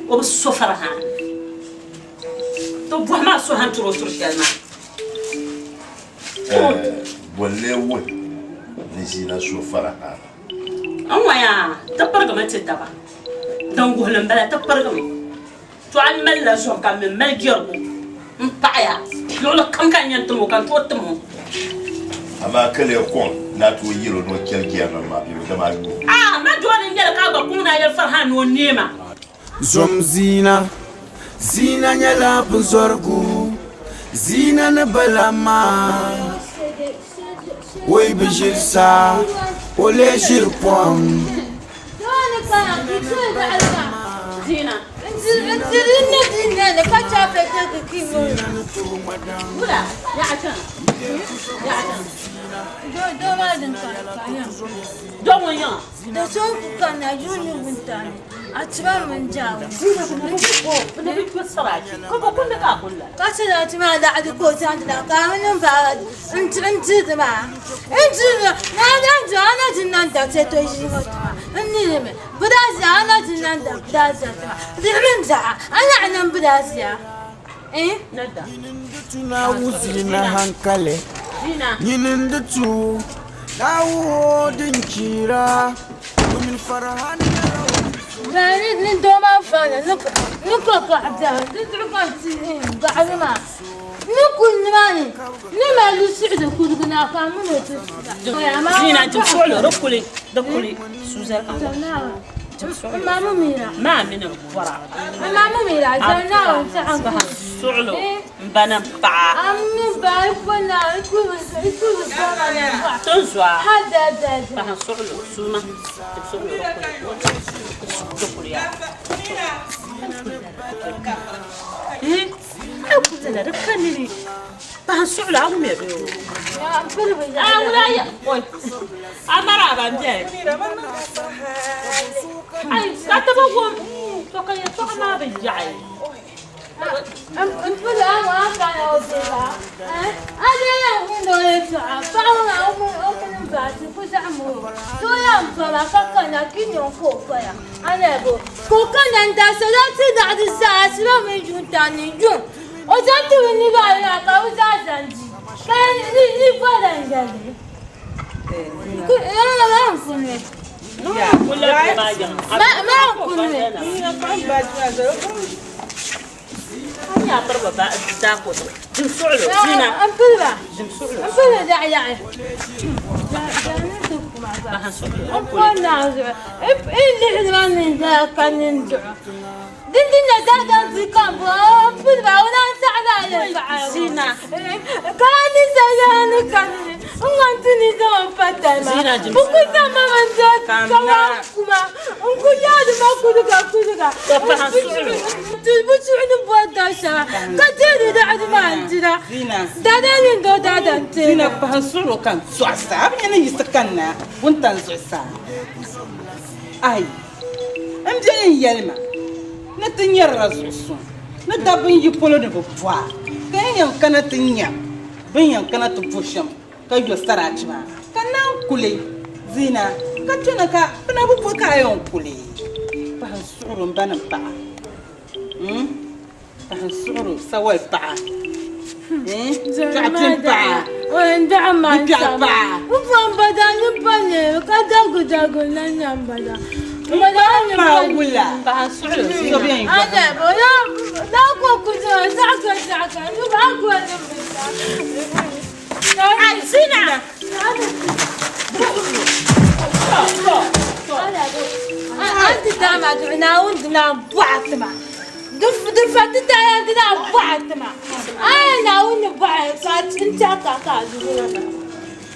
O bi so Farhan. To bɔhimi a suhu a ni tiri o suri shɛli maa. Bɔ n-lee wuhi ni Zina so Farhan? N ŋɔya, ti pirigimi ti taba. Din guhili m-bala, ti pirigimi. To a ni malila zɔri ka m mi mali jɛrigu m-paɣi a. Luɣili kam ka n yɛn tim o ka n tooi tim o. Amaa ka lee kɔŋ ni a tooi yɛl o ni o chɛli jɛrilim maa bee dama a yu o. Aa, ma dooni n-nyɛli ka a gba kuŋ ni a yɛli Farhan ni o neem a. Zom zina, zina nyɛla binzɔrigu, zina ni bala maa, o yi bi ʒiri saa, o lee ʒiri pɔhim. Nyini n-di tu Naawuni din chira domin Farhan nyɛla o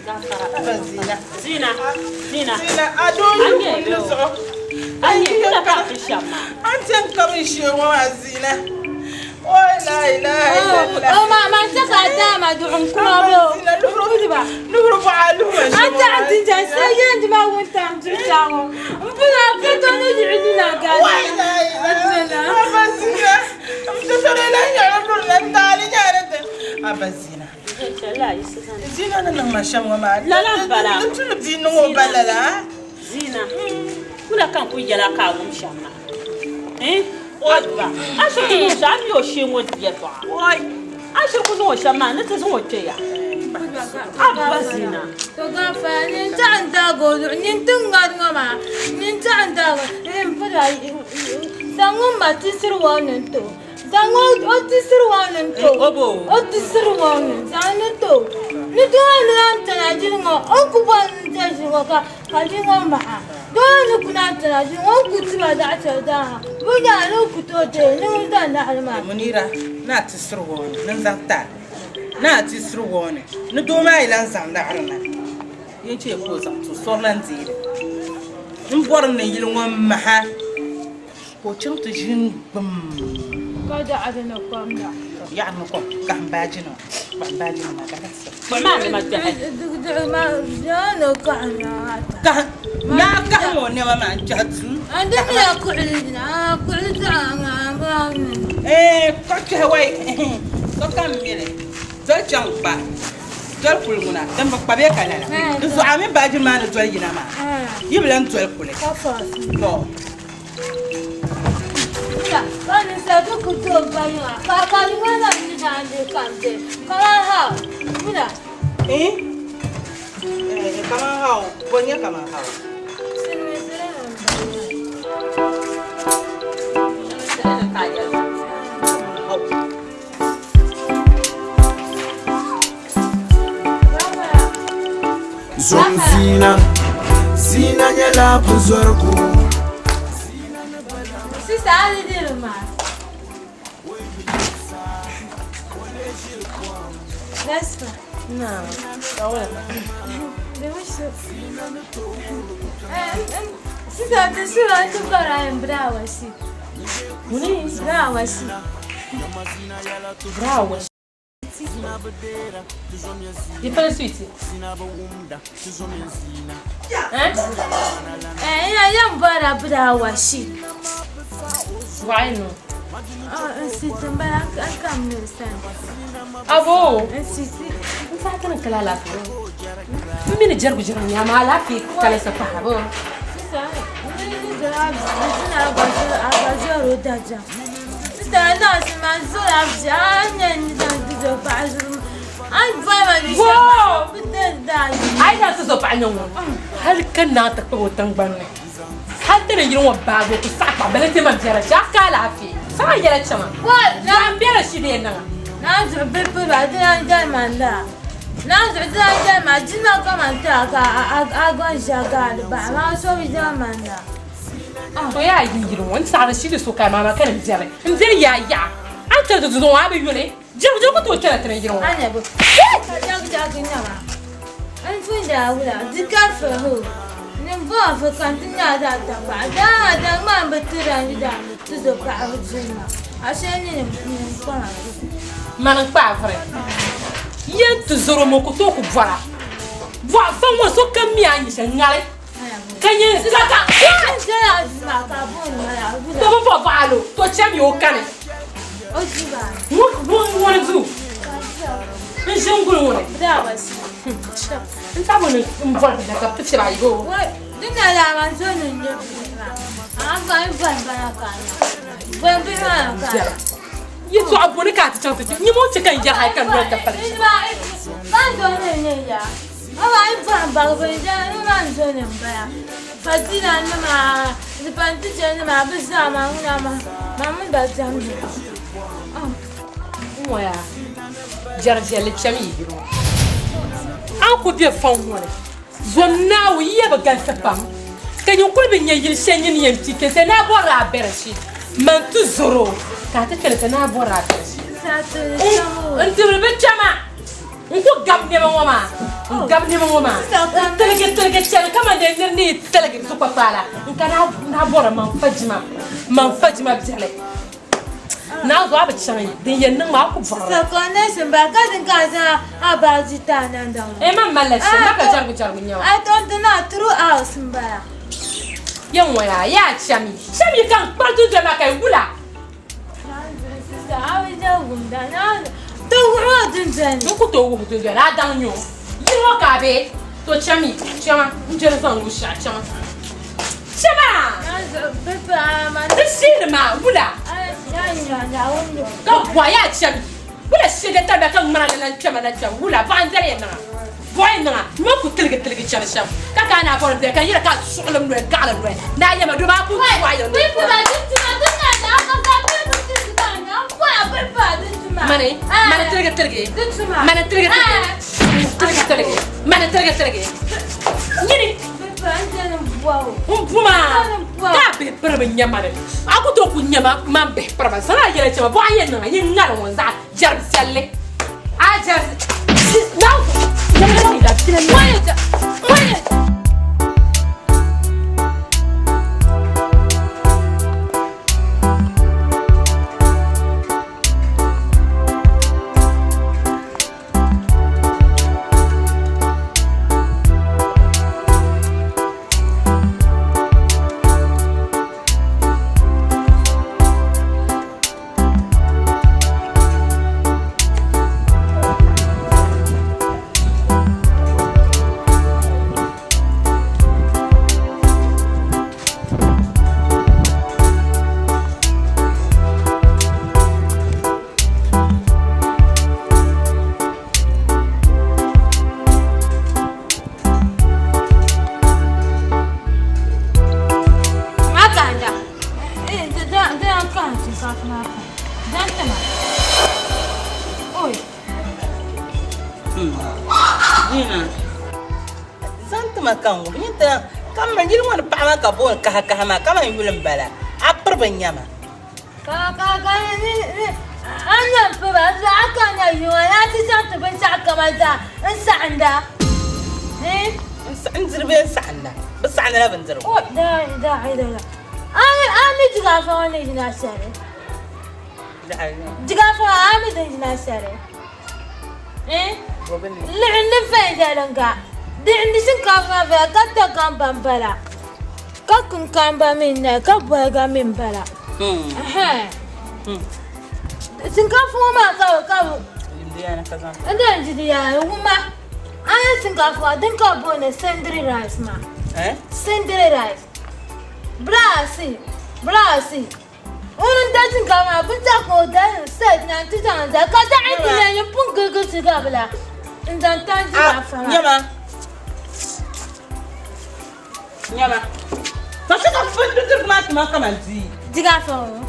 Zina. Zina. Zina. Zina, a doo yi kumdi zuɣu. A nyɛ kula ka ti shɛm maa. A ni chɛn ka bi ʒiɛ ŋɔ maa Zina. Oi la ilaha illallah. O ma ma n ka a daa ma duɣu n kuma bo. Zina luhuru luhuru bɔɣa luhuru An taɣa jinjɛm sai yɛn di ma wuntaŋ duɣu ŋɔ. N puna ka to ni yiɣi nina gaa. Oi la ilaha. Aba Zina. N ti sɔrɔ la nyɛla luri la n taali nyɛla din. Aba Zina. Zina ni niŋ ma shɛm ŋɔ maa. Lala m-bala. Di tuli bia niŋ o ba lala. Zina, wula ka n ku yɛla ka a wum shɛm maa? Eh? Abba, a shiri ku niŋ shɛm, a mi o shee ŋɔ yɛltɔɣa. A shiri ku niŋ o shɛm maa, ni ti zaŋ o kpe ya. Abba Zina. To gaafara, nyin taɣi n-taagi o zuɣu, nyin ti ŋari ŋɔ maa, nyin taɣi n-taagi o, n pula zaŋ ŋun ma ti siri o ni n-ti o. Zaŋ o ti siri o ni n-ti o. O ti siri o ni, zaŋ ni ti o. Ni doo ni lan tana ʒili ŋɔ, o ni ku bɔri ni n-ti ʒili ŋɔ ka ka ʒili ŋɔ maha. Doo ni ku naan tana ʒili ŋɔ, o ni ku ti ba zaɣ shɛli zaa ha. Bɛ nya ni o ku tooi deei ni ŋun zaŋ naɣili maa. Munira, ni a ti siri o ni n-zaŋ ti a. Ni a ti siri o ni, ni doo maa yi lan zaŋ laɣiri na, yin chɛ ka o zaŋ ti o sɔri lan deei li. M bɔri ni yili ŋɔ maha. Ka o chaŋ ti ʒini gbum. Ka daɣiri ni kom la. Yaɣiri ni kom, kahim baaji nima, kpahim baaji nima maa ka di ti. Kpahim maa nima kpɛhi. Diɣi maa ni kahim maa ata. Kahim, naa kahim o nɛma maa n-kpɛhi duu. A di mi ya kuɣili dina, a kuɣili zaɣ ŋaa maa mi. Ee, ka kpɛhi wai, sokam mi li, doli chaŋ kpa, doli kuli ŋuna, din bi kpa bee ka lala. Di zuɣu a mini baaji maa ni doli yina maa, yi bi lan doli kuli. Tɔ! Eh? Eh, kaman how? Bɔ n-nyɛ kaman how? Zom zina, zina nyɛla buzɔrigu. Sista a di diri maa. Vespa. No. Sista ti sura ti bara in brawasi. Brawasi. Brawasi. Di pali sweet. Eh? Eh, ina yan bara brawasi. Why no? Siti bala an kam ne san. Abo. Siti. N fa kana kala lafiya. N mini jɛrigu jɛrigu nyama alaafee kala sa pahi abo. Sista, ni jara sina agbazo daja. Sista, na si ma zora bia anya ni dan ti zo pa zuru. An ba ma ni Wow! da. Ai da ti zo paɣa nyɛ ŋun hali ka naa ti kpabi o tingbani ni hali ti ni yili ŋɔ baagi o ku saɣi kpaɣi bala ti man biɛla shee a ka alaafee saɣa yɛla chɛma zaɣ n biɛla shee bee niŋa. Na zuɣu bi bi ba di lan jɛli ma la. Na zuɣu di lan jɛli ma jina kaman ti a ka a gɔn ʒiya gaali bahi maa so bi jɛli ma la. To yaa yi yili ŋɔ n saɣiri shili so ka maama ka ni biɛri n diri yaa yaɣa a ni chɛri ti dudu ŋɔ a bi yuli jɛgu jɛgu ku tooi kpɛna ti ni yili ŋɔ. A nya bi ka jɛgu jɛgu nyɛma n pun daa wula di ka fɛho ni n bɔŋɔ fɛ ka n ti nya zaɣ tankpaɣu daa daa ŋmaa n bi tira n yi daa ti zo paɣaba duri maa ashe ni n kpaŋa. Mani n kpaai vuri yɛn ti zoro mo ku tooi ku bɔra bɔɣu faŋ ŋɔ sokam mi a ni nyɛ shɛli ŋali. Ka nyɛ ka ka to bi bɔ baɣalo to chɛmi o kani ŋuni duu n ʒi n guli ŋuni n tabi ni n bɔri da ka bi ti fiɛbi ayibo yɛltɔɣa boni ka a ti chaŋ ti kpɛ nyɛ o chɛ ka n yɛri hali ka noli ka pali. Baba yi bɔhim baŋ bɛ ni maa n-zo ni m-bala. Fadila nima, Zipantiche nima, bɛ zaa maa ŋuna maa, maa mini ba diɛmdi. N ŋɔ yaa, jɛri viɛlli kpɛm yi yili ŋɔ. A ni ku be fɔŋ ŋɔ ni, zom Naawuni yiya bi galisi pam, ka nyin kul bi nya yili shɛli nyin ni yɛn kpi kpe, naa bɔrila a bɛrichi. Man ti zɔr o, ka a ti kpɛli ka naa bɔrila a bɛrichi. N tibiri bi kpɛma. N ku gabi nɛma ŋɔ maa. N gabi nɛma ŋɔ maa n tiligi tiligi chani kaman dee nir ni yi tiligi zukpakpaala n ka naa bɔri man fajima man fajima biɛli. Naa zuɣu a bi chaŋ yi din yɛn niŋ maa a ku bɔhiri. Circumnation ba ka din ka zaŋ a baaji ti a nandaŋ maa. Eh man malila shɛli ma ka jɛrigu jɛrigu nyɛ ma. I don't know true house n bala. Yɛn ŋɔ yaa yaa chami chami ka n kpari dundoli maa ka yi wula. Sister a bi jɛ wumda naa ti wuhi o dundoli ni. N ku tooi wuhi dundoli a daŋ nyɛ o yili ŋɔ ka a be to chami chama n jɛri zaŋ luɣi shɛɣu chama. Chama! Di sheeni maa wula ka bɔhi yaa chami wula shee tabiya ka ŋmana ni lan kpɛma lan kpɛma wula bɔhi n-dali ya niŋa bɔhi niŋa nima ku tiligi tiligi chani shɛm ka ka a naa bɔri n-dali ka yɛli ka a suɣilim noli gaɣili noli ni a yɛma doo maa ku bɔhi ya noli mani mani tiligi tiligi mani tiligi tiligi tiligi tiligi mani tiligi tiligi nyini N buma ka a bihi piribi n-nyɛ mani. A ku tooi ku nya ma man bihi piriba. Zaŋ a yɛla chɛ ma, bɔɣa yɛn niŋ a, nyin ŋariŋ ŋɔ zaɣ jɛrim viɛlli. A jɛri Ka booni kaha kaha maa kaman yuli m-bala a piri bi nyama. Ka ka ka ni ni a nya m-piri a zuɣu a ka nya yuŋa ni a ti chaŋ ti binshɛɣu kama zaa n saɣinda. N diri bee n saɣinda? Bɛ saɣindila bindirigu. O la ilaha illallah. A mi a mi jigaafa ŋɔ ni yina shɛli? Jigaafa ŋɔ a mi din yina shɛli? Liɣindi viɛnyɛliŋga liɣindi shinkaafa maa viɛla ka Dagamba m-bala ka kinkamba mi n-nali ka boliga mi m-bala shinkaafa ŋɔ maa ka bɛ n di yɛn di di yaa wuma a nya shinkaafa maa din ka bɛ booni sindiri rice maa sindiri rice braasi braasi Ŋuni n-da shinkaafa maa binshɛɣu ka o da sɛt na nti zaŋ zali ka daɣu ti lee nyin pun giligi shigabila n-zaŋ tam jiraafa maa. Nyama. Nyama. Ka so ka bindirigu maa tima kaman bia. Jiraafa ŋɔ.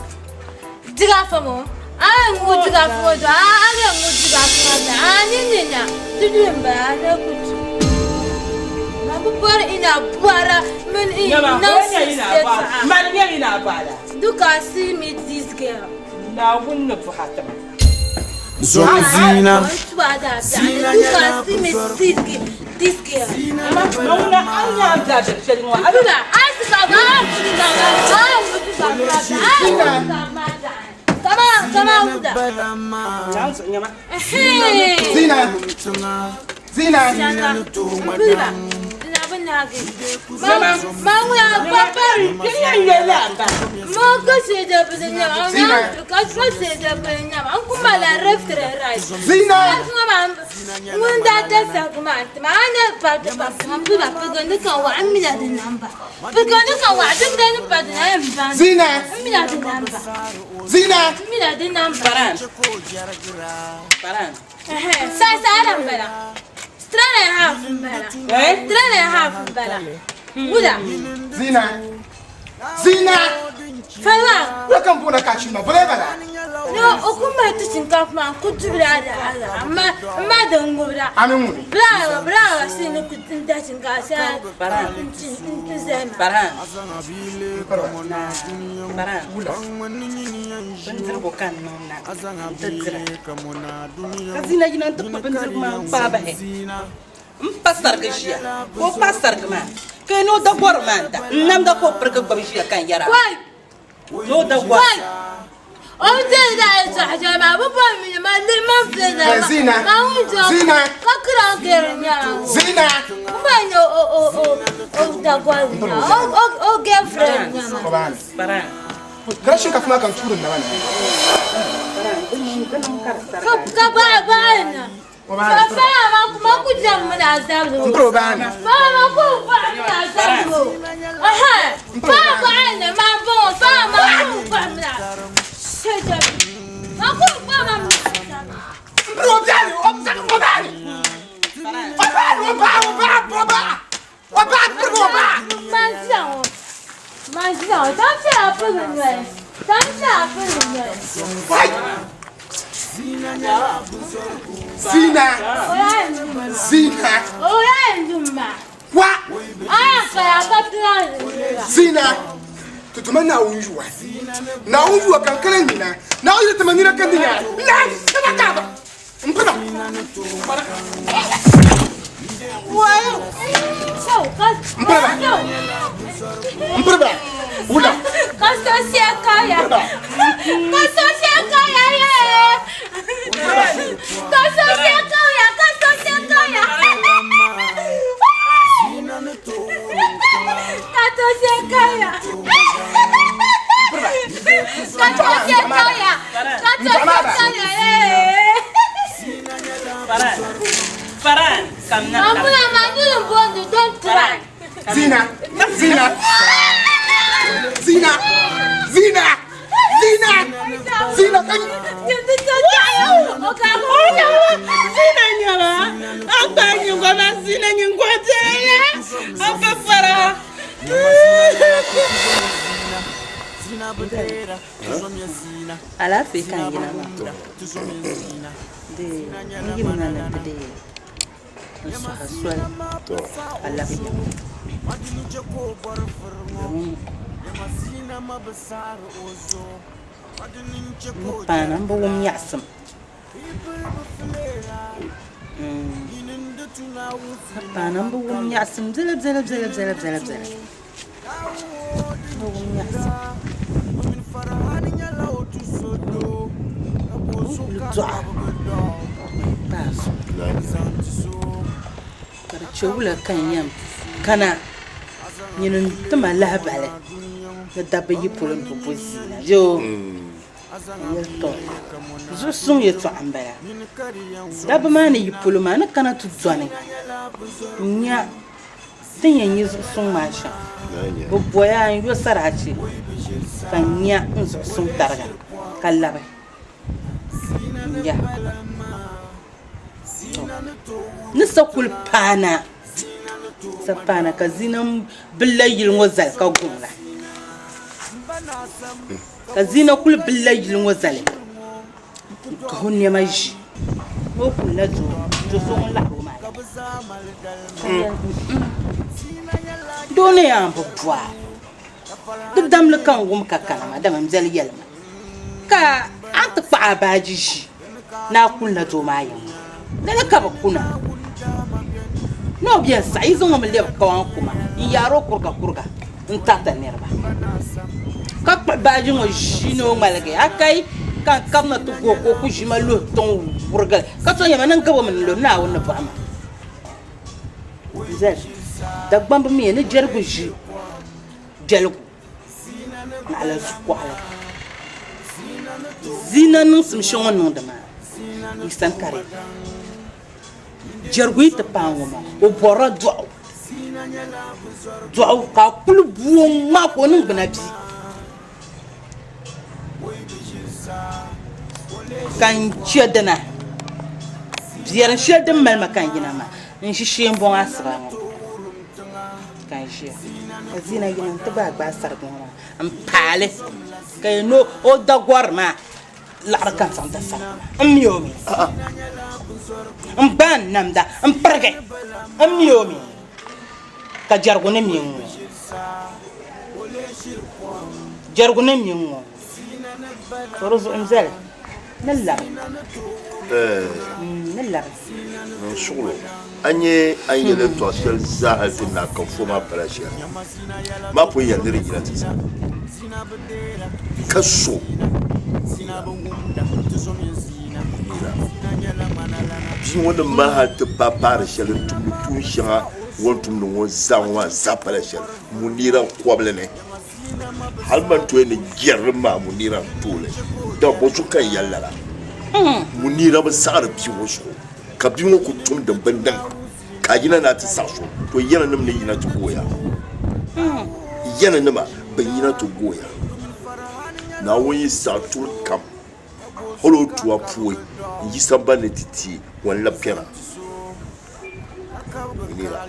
Jiraafa ŋɔ. A yɛn ŋugi jiraafa ŋɔ zuɣu a yɛn ŋugi jiraafa maa zuɣu a ni ni na ti duli m-bala a na ku tu. Ma bi bɔri ina bɔra mini nonsense yɛltɔɣa. Mani nyɛ ina bɔra. Look and see me this girl. Naawuni ni buɣa ti ma. Zom zina. Zina Look and see me this girl. Mawuna an nya zaɓi shɛli ŋɔ. Zina. Zina. Zina. Ŋun daa da saɣigi maa n-ti ma, a ni pa ti pa piba pigindi ka waɣa m mina di namba. Pigindi ka waɣa din dani pa di na yɛn baŋ. Zina. M mina di namba. Zina. M mina di namba. Paran. Paran. Saha saha la m-bala. Three and a half m-bala. Three and a half m-bala. Wula. Zina. Zina. Fala. Wula ka n boona ka a chimma voli bala. No, o ku mali ti shinkaafa maa n ku dubila a daa amma n ma din ŋubira. A mi ŋuni? Bilaawa bilaawa shi ni ku n da shinkaafa shɛli n chi n ti zali maa. Paran. Paran. Wula. Bindirigu ka n niŋ na n ti dira. Ka zina yina n ti kpa bindirigu maa n kpaai bahi. M pa sarigi ʒiya ka o paai sarigi maa ka yi ni o da gɔri maa n-da n namda ka o pirigi gbubi ʒiya ka n yɛra ni o da gɔri. Zina. Zina. Zina. Kana shinkafa maa ka n tuuri n naba ni. Ka baɣa baɣa na. N piri o baani. N piri o biɛli o baani. O baani o baɣa o baɣa o baɣa o baɣa pirigi o baɣa. Zina. Zina. Wa. Zina. Tutuma Naawuni yuwa. Naawuni yuwa kan kana nina. Naawuni yuli tima nina ka nina. La saba kaaba. M pina. M piriba. M piriba. Wula. Zina, Zina, Zina, Zina, Zina, Zina, kan. Zina nyɛla a gba nyingɔ ma zina nyingɔ biɛla a pa fara. Alaafee ka n yina maa dee n yimina ni ti dee n suhi soli ka labi yiŋa domin n ni paana m bi wum nyaɣisim n paana m bi wum nyaɣisim biɛla biɛla biɛla biɛla biɛla biɛla m bi wum nyaɣisim n kuli dɔɣi paai zuɣu ka di chɛ wula ka n yɛn kana nyini n-ti ma lahibali ni dabba yi polo ni bɛ bo ziina yoo. N yɛli, Tɔ! Zuɣu suŋ yɛtɔɣa m-bala. Dabba maa ni yi polo maa ni kana ti dɔni n-nya ti ni yɛn nya zuɣu suŋ maa shɛm. Bɛ bɔya n-yo saraachi ka n nya n zuɣu suŋ tariga ka labi n-ya. Tɔ! Ni sa kuli paana, sa paana ka zina billa yili ŋɔ zali ka guŋ la. Ka Zina kuli billa yili ŋɔ zali ka o nɛma ʒi ni o kulila do so ŋun laɣiri o maa la. Ka yɛli, Doo ni yaa bi bɔh a, di damli ka n wum ka kana maa, dama m biɛli yɛli ma ka a ni ti kpaɣi a baaji ʒi ni a kulila doo maa yiŋ maa. Lala ka bɛ kuna ni o bɛn saɣi yi zaŋ o mi lɛbi kawan kuma n-yaar o kurigakuriga n-tariti niriba, ka kpuɣi baaji ŋɔ ʒi ni o ŋmaligi a kai ka n kabina ti gooi ka o ku ʒi ma luhi tiŋ wurigili ka so nyɛ ma ni n gab o mi ni n-lo Naawuni ni bɔhi ma. N-zali Dagbamba mi ni jɛrigu ʒi jɛligu. Naɣila zukuɣili. Zina niŋsim shɛŋa o ni niŋdi maa yi sani ka di yi. Jɛrigu yi ti paai ŋɔ maa o bɔrila dɔɣu. Dɔɣu ka a kuli bu o ŋmaa ka o niŋgbuna bi. Ka n chɛ dina biɛrim shɛli din mali ma ka n yina maa n ʒi shee m-bɔŋɔ asiba ŋɔ. Ka n ʒiya ka zina yina n-ti gbaai gbaai sarigi ŋɔ maa m-paai li ka yi ni o da gɔri maa liɣiri ka n zaŋ da sarigi maa m mi o mi n gbaai n namda m pirigi m mi o mi ka jɛrigu ni mi n-ŋɔ jɛrigu ni mi n-ŋɔ to di zuɣu n zali ni labi. Ni labi. N suɣilo, a nya a ni yɛli yɛtɔɣ shɛli zaa hal ti naai ka fo maa pala shɛli. Maa pun yɛli ni di yina ti zaa ka so nira. Bia ŋɔ ni mali hal ti paai paari shɛli n-tumdi tuun shɛŋa o ni tumdi ŋɔ zaa ŋɔ maa zaa pala shɛli Munira kɔbili ni. Hal man tooi ni jɛrili maa Munira n-tooi li. Dama bɔzuɣu ka n yɛli lala? Munira bi saɣiri bia ŋɔ zuɣu ka bia ŋɔ ku tum din bi niŋ ka a yina ni a ti saɣis o, to yɛnanim ni yina ti gooya. Yɛnanima bɛn yina ti gooya. Naawuni yi saɣi tuuli kam, hal o tua pooi n-yi samban ni ti ti o n-lab kpɛna. Munira.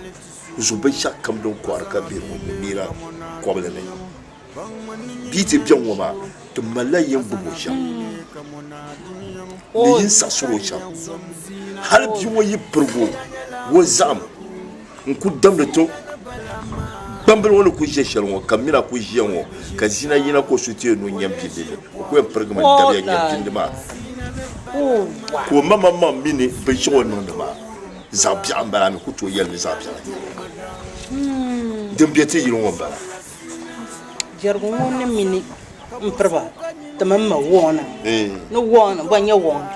Zuɣu binshɛɣu kam din kɔhiri ka be ŋɔ Munira kɔbili ni. Bia ti be ŋɔ maa, ti malila yin gbubi o shɛm ni yin saɣisiri o shɛm. Hali bia ŋɔ yi pirigi o zaɣim n-ku damdi ti gbambili ŋɔ ni ku ʒe shɛli ŋɔ, ka mina ku ʒiya ŋɔ, ka zina yina ka o su ti yɛn ni o nyam bindi ni, o ku yɛn pirigimi n-dabiya nyam bindi maa. Ka o maŋmaŋ mi ni binshɛɣu o ni niŋdi maa. Zaɣ biɛɣu m-bala, a mi ku tooi yɛli ni zaɣ biɛɣu n-nyɛ li. Din be ti yili ŋɔ m-bala. Jɛrigu ŋɔ ni mini m piriba ti mini ma wɔɔni ni wɔɔni bɔ n-nyɛ wɔɔni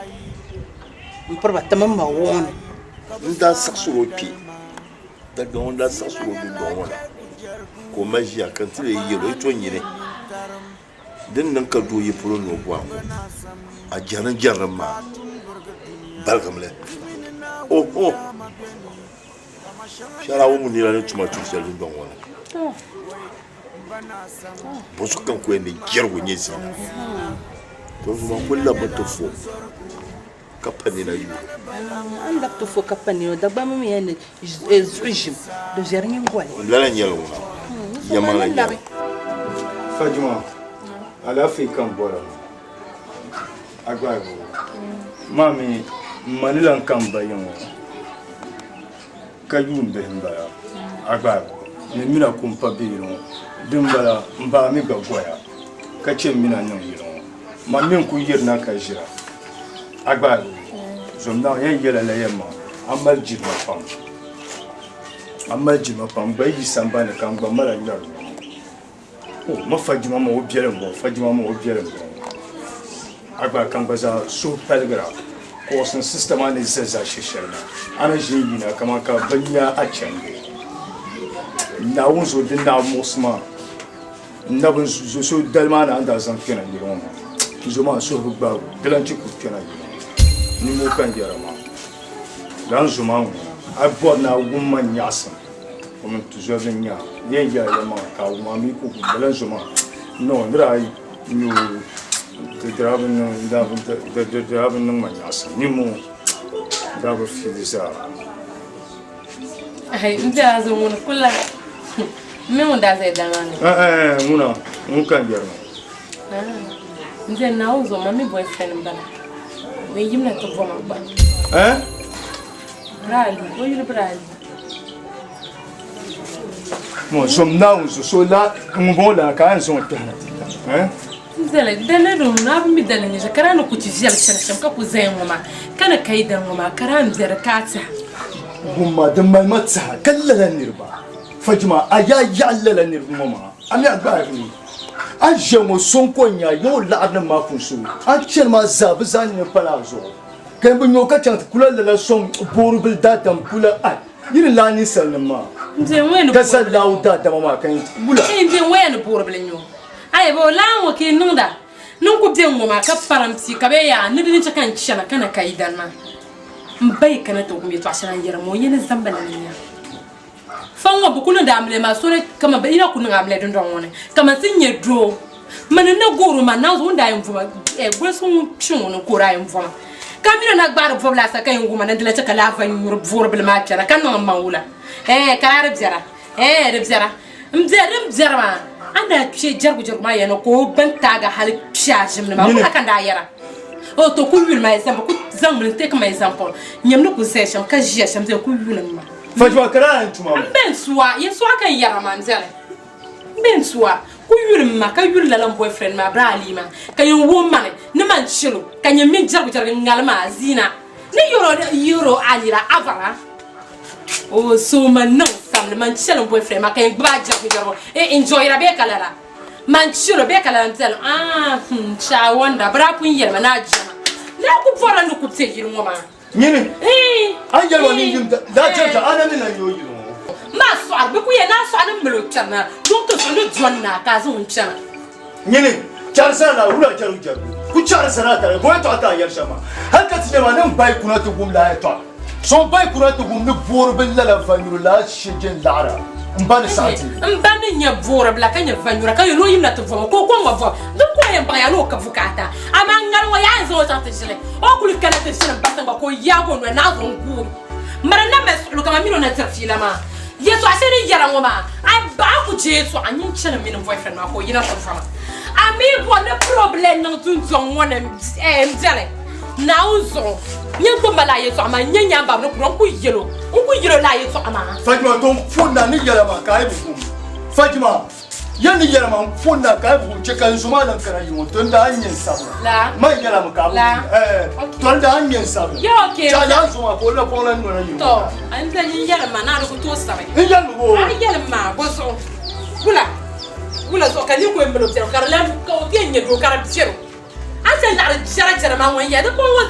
m piriba ti mini ma wɔɔni. N daa saɣisir o kpe Dagbaŋ ŋɔ n daa saɣisir o dundɔŋ ŋɔ na ka o ma ʒiya ka n ti lee yɛl o, Yi to nyini Din niŋ ka doo yi polo ni o bɔhi ŋɔ, a jɛrilim maa baligimi li. Oho! Shɛhira wumbu nira ni tuma tuun shɛli dundɔŋ ŋɔ ni. Bɔzuɣu ka n ku yɛn ni jɛrigu nyɛ zina? To zuɣu maa kul labimi ti fo ka pa nina yuuni. A ni labi ti fo ka pa nina, Dagbamba mi yɛn ni zuɣu ʒim di viɛri nyingoli. Lala n-nyɛli ŋuna, yɛlimaŋli n-nyɛli. Fajima, alaafee ka n bɔra ŋɔ, a gba a maa mi m ma ni lan ka m ba yiŋ ŋɔ ka yuun bihi m-bala, a gba ni mina ku m-pa be yili ŋɔ, din bala m baa mi gba goya ka che m mina niŋ yili ŋɔ, man mi n-ku yirina ka ʒira. A gba zom Naawuni yɛn yɛla la yɛlimaŋ, a mali jilima pam, a mali jilima pam, n gba yi yi sambani ka n gba mali a ŋmɛri ŋɔ. O, ma fajima maa o biɛli m-bɔŋɔ, fajima maa o biɛli m-bɔŋɔ. A gba ka n gba zaa suhu paligira kuɣusi n sista maa ni za zaashe shɛli maa, a ni ʒi n-yina kaman ka bɛ nya a chandi. Naawuni zuɣu di naɣ muɣisi ma. N na bi zo so dali maa ni a ni daa zaŋ kpɛna yili ŋɔ maa, n zo maa n suhu bi gbaag o, di lan chɛ ka o kpɛna yili ŋɔ. Nimmoo ka n yɛra maa, lala n zo maa ŋuna, a yi bɔri ni a wum ma nyaɣisim, o mini tizɔbihi n-nya a, n yɛn yɛla yɛlimaŋli ka a wum, a mi ku wum. Lala n zo maa, noo, n daa nyo di daa bi niŋ ma nyaɣisim, nimmoo daa bi fiili zaa. N daa zaŋ ŋuni kula n mi ŋun daa zaya dali maa ni. Ŋuna ŋun ka n yɛri maa. N diɛm Naawuni zuɣu ma mi boyfriend n bala o yɛn yimina ti bɔma gba. Brali o yuli Brali. Mo zom Naawuni zuɣu so la ŋun bɔŋɔ lana ka a yɛn zaŋ o kpɛhi na ti ta. Zali dali din ŋuna a bi mi dali nyɛ shɛli ka daa ni ku ti viɛli chani shɛm ka ku zaya ŋɔ maa ka ni ka yi dali ŋɔ maa ka daa n biɛri ka a tɛha. Wumma din mali ma tɛha ka lala niriba Fajima a yaa yaɣi lala niriba ŋɔ maa a mi a gbaagi mi a ni ʒiya ŋɔ so n-ko n-nya a yaŋ o laɣiri nim maa pun so a ni chani maa zaa bɛ zaa nini pala a zuɣu ka yɛn bi nya o ka chaŋ ti kula lala sɔŋ boori bili daadam kula ai yi ni lahi ninsalinim maa ka zali laawo daadama maa ka yɛn wula. N be ŋɔ ya ni boori bili n-nyɛ o. Ayi bɛ o laa ŋɔ ka yi niŋda ni n ku be ŋ-ŋɔ maa ka parim tia ka bɛ yaa ni di ni chɛ ka n chana ka na ka yi dani maa. M ba yi kana ti wum yɛtɔɣ shɛli a ni yɛri ma o yɛli zamba la ni nya. Fa ŋ-ŋɔ bɛ ku niŋdi amiliya maa soli kaman bɛ yi na ku niŋ amiliya dundɔŋ ŋɔ ni kaman ti nya doo mini n ni guhiri o maa Naawuni ŋun daa yɛn vo ma golisi ŋun kpi ŋɔ ni ka o daa yɛn vo ma ka m mi ni na gbaari bɔbu laasabu ka yɛn wuhi ma ni di lan chɛ ka laa va nyuri boori bili maa kpɛra ka niŋ m maŋ wula ɛɛh ka daa di biɛra ɛɛh di biɛra. M biɛri din biɛri maa, a ni daa kpe jɛrigu jɛrigu maa yɛli ni ka o bin taagi hali kpe a ʒim ni maa, wula ka n daa yɛra? O to ku yuli ma example, ku zaŋmi li n-take ma example, nyam ni ku zaya shɛm ka ʒiya shɛm zaya ku yuli m ma. Fajima ka daa yɛn tuma M be n sua, yɛn sua ka n yɛra maa, m biɛri. M be n sua, ku yuli m ma ka yuli lala n boyfriend maa bra Ali maa ka yɛn wuhi ma ni ni man chɛl o ka nyɛ mini jɛrigu jɛrigi ŋali maa Zina ni yɛro Ali la avara o so man niŋ samli man chɛl n boyfriend maa ka yɛn gbubi a jɛrigu jɛrigu n enjoyira bee ka lala man chɛl o bee ka lala n tɛli ah hmm I wonder bra pun yɛli ma ni a jɛma ni a ku bɔrila ni ku kpɛ yili ŋɔ maa. Nyini, a ni yɛli ma ni n yim daa chɛri shɛm, a na ni lan yi o yili ŋɔ. Maa sɔɣiri, bɛ ku yɛli ni a sɔɣi ni mali o kpɛri na, duŋ ti zuɣu ni dɔni na ka a zaŋ o n-kpɛna. Nyini, chɛri sana na wula jɛrigu jɛrigu, ku chɛri sana tari bɔ yɛtɔɣa ka a yɛli shɛm maa. Hal ka ti nya maa ni m ba yi kuna ti wum lala yɛtɔɣa, so m ba yi kuna ti wum ni boori bi lala vanyuri lala shijin laɣira. M ba ni saɣi ti. M ba ni nya boori bila ka nya vanyura ka yɛl o yimna ti vɔmi ka o kɔŋ ma vɔbu. Din ka o yɛn baŋ ya ni o ka bukaata. Amaa ŋari ŋɔ yaa yɛn zaŋ o chaŋ ti ʒili. O kuli kana ti ʒini m ba tiŋ gba ka o yaagi o noli naai zuɣu n-guuri. Miri n na mali suɣili kaman mini o na diri fiila maa. Yɛtɔɣa shɛli ni yɛra ŋɔ maa, a ba a ku je yɛtɔɣa nyin chani m mini m boyfriend maa ka o yina ti vɔma. A mi bɔri ni problem niŋ dundɔŋ ŋɔ ni m beni. Naawuni zuɣu, nyin gbubi ma lala yɛtɔɣa maa, n-nyɛ nyaambab ni kuri o, n ku yɛl o, n ku yɛl o lala yɛtɔɣa maa. Fajima, to m pun na ni yɛla maa ka a yi bi wum. Fajima, yɛn ni yɛla maa m pun na ka a yi bi wum, chɛ ka n zo maa lan kana yi ŋɔ, to n daa nyɛ n sabila. Man yɛla mi ka a bi wum. Ɛɛ, to n daa nyɛ n sabila. Chɛ a yaa zo maa ka o napɔŋ lan nɔna yi ŋɔ. Tɔ, a ni bɛ nyin yɛlim ma ni a di ku tooi sabi. N yɛlimi bɔ? A yɛlim ma bɔ zuɣu? Wula? Wula zuɣu ka nir ku yɛn mali o biɛrigu ka di lan ka o bɛ n-nyɛ doo ka di biɛri o? A ni chɛ laɣiri jɛra jɛra maa ŋɔ n-yɛli di pɔŋ ŋɔ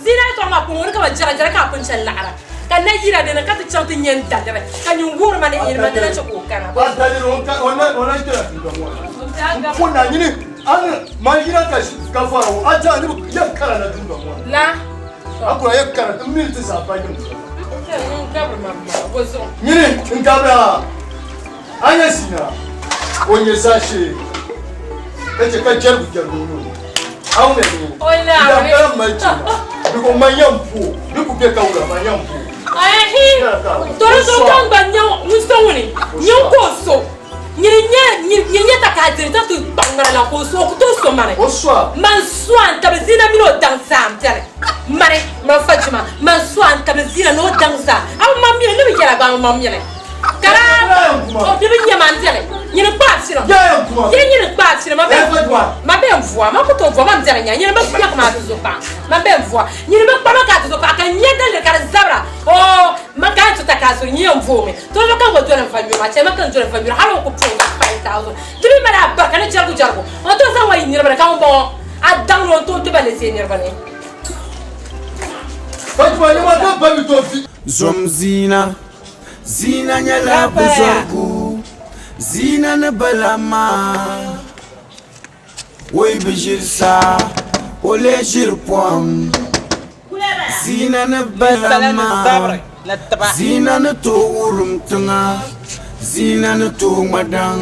zina yɛtɔɣa maa pɔŋ ŋɔ ni ka ba jɛra jɛra ka a pun chɛ laɣira ka na yina dini ka ti chaŋ ti nya n daliri ka nyin wuhiri ma ni n ma dina chɛ ka o kana. A daliri o na kpɛla dundɔŋ ŋɔ ni m pun na nyini a ni man yina ka vɔra ŋɔ a jɛra ni bi yɛn kara na dundɔŋ ŋɔ ni. La. A kura yɛn kara ti mini ti zaa pa yiŋ. N gabiri ma maa bɔ zuɣu. Nyini n gabira. A nya zina, o nyɛ zaashee, ka chɛ ka jɛrigu jɛrigu n-nyɛ o. A wum ya ni n daa mali jilima, bɛ ko man yɛn bo o, di ku be ka wula man yɛn bo o. Ahi, tɔri zuɣu ka n gba nya ŋun so ŋuni, nyini ka o so, nyini n-nyɛ nyini takaha diri zaŋ ti kpaŋ ŋmana la ka o so, o ku tooi so mani. O so a? Man so a n-tabili zina mini o daŋ zaa m-beni. Mani, man fa jima, man so a n-tabili zina ni o daŋ zaa. A bi mam mili, ni bi yɛla gba a bi mam mili. Kara di bi nyɛ ma n dɛli nyini kpaa fili ye nyini kpaa fili ma ma bɛ n vua ma ku tooi vua ma n dɛli nya nyini bi kpa ma ti zo paɣa ma bɛ n vua nyini bi kpa ma ka ti zo paɣa ka n nyɛ daliri ka di zabira oo ma ka n tuta ka so nyɛ n voomi to ma ka n gba doli n fa nyuri ma chɛ ma ka n doli n fa nyuri hali o ku puhi gba 5000 di mi mali a barika ni jɛrigu jɛrigu o ni tooi zaŋ ma yi niriba ni ka ŋun bɔŋɔ a daŋ ni o ni tooi kpɛ ba ni ʒe niriba ni. Zom zina. Zina nyɛla bɛ zɔrigu, zina ni bala maa. O yi bi ʒiri saa, o lee ʒiri pɔhim. Zina ni bala maa. Zina ni tooi wurim tiŋa, zina ni tooi ŋma daŋ.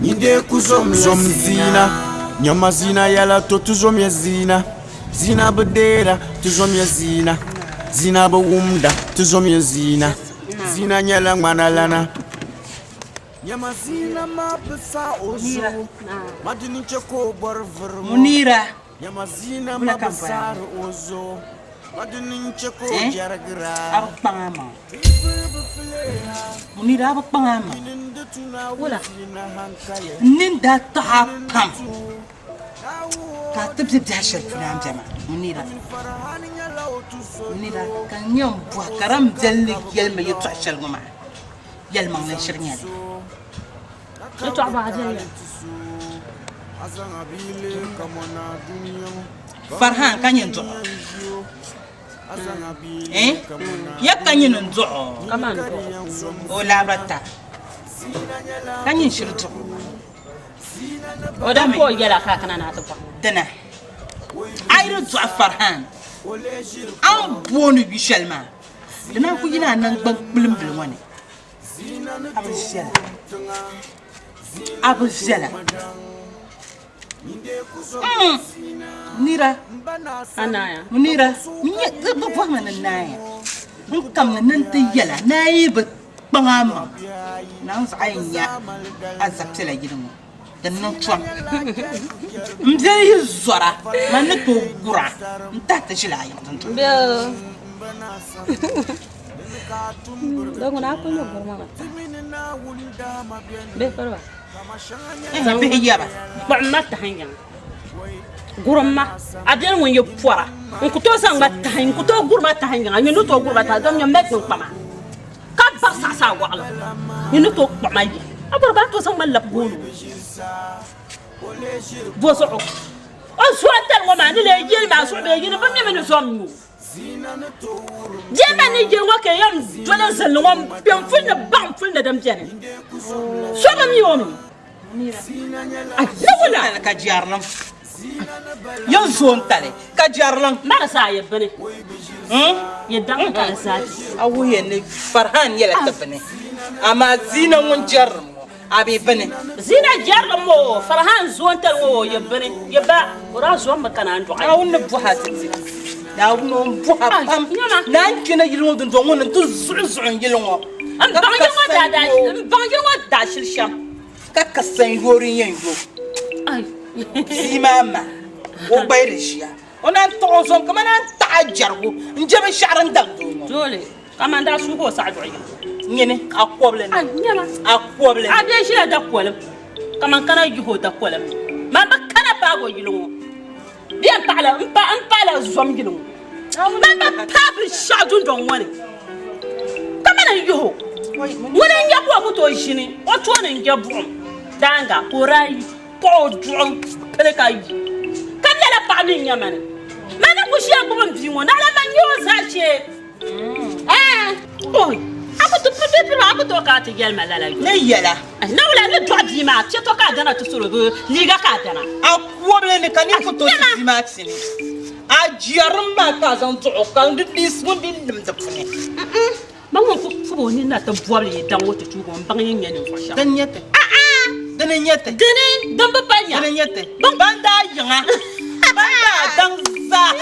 Nyin dee ku zom zina, nyama zina yɛla to ti zomya zina. Zina bi deera, ti zomya zina. Zina bi wumda, ti zomya zina. Zina nyɛla ŋmana lana. Nyama zina maa bi sa o zuɣu, ma dini n-chɛ ka o bɔri vuri ŋɔ. Nyama zina maa bi saari o zuɣu, ma dini n-chɛ ka o jɛrigira. Munira a bi kpaŋ a maŋ. N nini daa taɣi a pam. Ka a ti be biɛhi shɛli polo a ni be maa, Munira, Munira, ka n yɛn bɔhi ka di ni beli ni yɛli ma yɛtɔɣ shɛli ŋɔ maa, yɛlimaŋli n-shiri nyɛ li. Farhan ka nyɛ n-dɔɣ o. Eh? Ya ka nyini n-dɔɣ o. O laabira ta. Ka nyini shiri dɔɣ o. O daa ka o yɛla ka a kana ni a ti bɔhi. Dina, a yi di dɔɣi Farhan, a ni booni yu shɛli maa, di naan ku yina a naŋgban kpilimbili ŋɔ ni. A bi viɛla. A bi viɛla. Mm. Nira. Nira. Di bɔhimi ni naaya. N kamni ni n ti yɛla, naaya yi bi Kpaŋ a maŋ na n zaɣa yi nya a zapiɛla yili ŋɔ din niŋ tom. M biɛli yi zɔra, man ni tooi gura n-tahi ti ʒili a yiŋ dundɔŋ. Bihi yɛba. Kpuɣim ma tahi yiŋa. Gurim ma. A beni ŋun yi pɔra. N ku tooi zaŋ ma tahi, n ku tooi guri ma tahi yiŋa. Nyin ni tooi guri ma tahi dom nyɛ mali kpiŋkpama ka bari saɣisi a waɣilim. Nyin ni tooi kpuɣi ma yi. A bɔri ba ni tooi zaŋ ma labi gooni ŋɔ. Bɔzuɣu o zuɣu tali ŋɔ maa ni lee yeli maa zuɣu bee yini bi mimi ni zom nyu. Bia maa ni yeli ŋɔ ka yɛn doli zilinli ŋɔ m-kpe n-fuli ni baŋ n-fuli ni din beni. So bi mi o mi. Ni wula? Ka jɛrilim. Yɛn zo n-tali ka jɛrilim. Ma di zaa yi bini. Yi daŋ ka di zaa di. A wuhiya ni Farhan nyɛla ti bini, amaa Zina ŋun jɛrilim ŋɔ A be bini. Zina jɛrilim ŋɔ Farhan zoontali ŋɔ yi bini, yi ba, o daa zommi ka naan dɔɣi. Naawuni ni bɔhi a ti ti. Naawuni o ni bɔhi a pam. Naan kpɛna yili ŋɔ dundɔŋ ŋɔ ni nti zuɣu zuɣu n yili ŋɔ. M baŋ yili ŋɔ daa m baŋ yili ŋɔ daashili shɛm. Ka ka sanyoo din yɛn yo bia maa ma, o gba yi di ʒiya. O naan taɣi o zom kaman a ni taɣi a jɛrigu n-je binshɛɣu din damdi o ŋɔ. Doole, kaman daa suug o saɣi duɣu yiŋ. Nyini, a kɔbili ni. A nyɛla. A kɔbili ni. A bee ʒila dakolim, kaman kana yihi o dakolim ni. Man bi kana paagi o yili ŋɔ. Bee m paɣila, m pa, m paɣila zom yili ŋɔ. Man bi paai binshɛɣu dundɔŋ ŋɔ ni. Kaman n yihi o. Ŋuni n-nyɛ ka o ku tooi ʒini o tooni n-je buɣim daaŋa ka o daa yi. Kpuɣ o duɣu pili ka yi, ka lala paɣa mi n-nyɛ mani. Mani ku ʒiya gbubi m bia ŋɔ, naɣila man nyɛ o zaashee. Ɛɛn, oi, a ku ti piri piri a ku tooi ka a ti yɛli ma lala yo. Ni yɛla. Nawula ni dɔɣi bia maa, piɛtɔ ka a dana ti salo bɛ liiga ka a dana. A kɔbili ni ka nir ku tooi ti bia maa tini. A jɛrim maa ka a zaŋ dɔɣ o ka di ŋun di lim di puuni. Man ŋun ku pubi o nini na ti bɔbili yi daŋ o ti tuugi o m-baŋ yi ni nya ninvuɣ shɛba. Dini n-nyɛ ti? Dini n-nyɛ ti? Dini din bi pa nya. Dini n-nyɛ ti? Ban daa yiŋa, ban daa daŋ zaa.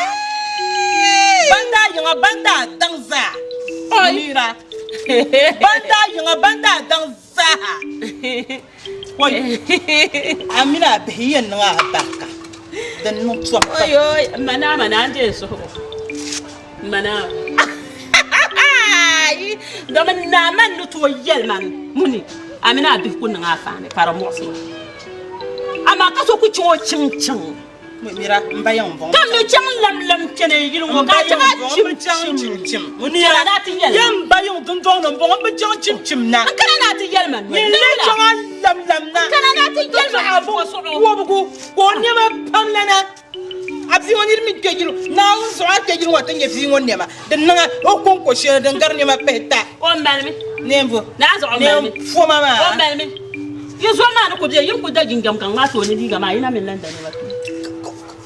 Ban daa yiŋa, ban daa daŋ zaa. Munira. Ban daa yiŋa, ban daa daŋ zaa. Oi, a mini a bihi yɛn niŋ a barika din niŋ tom pam. Oi, oi, m ma naa ma naa n-deei suhigu. M ma naa. Domin naa man ni tooi yɛli ma muni a mini a bihi ku niŋ a faani ka di muɣisi ma. Amaa ka so ku chaŋ o chiŋ chiŋ. Mira, m ba yiŋ m-bɔŋɔ. Ka mi chaŋ lamlam kpɛni yili ŋɔ ka a chaŋ a chim chim. Munira, Yɛ m ba yiŋ dundɔŋ ni m-bɔŋɔ, m bi chaŋ chim chim na. N kana ni a ti yɛli ma noli. Nyin lee chaŋ a lamlam na. N kana ni a ti yɛli ma A wɔbigu ka o nɛma pam lana. A bia ŋɔ niri mi kpe yili, Naawuni zuɣu a kpe yili ŋɔ ti nya bia ŋɔ nɛma din niŋ a o kɔŋko shɛli din gari nɛma pihita. O malimi. Neenvo. Naa zuɣu o malimi. Neenfoma maa. O malimi. Yi zuɣu maa ni ku be, yi ni ku da jinjam gaŋ maa tooni liiga maa, yi na mi n-lan da nɛma tooni.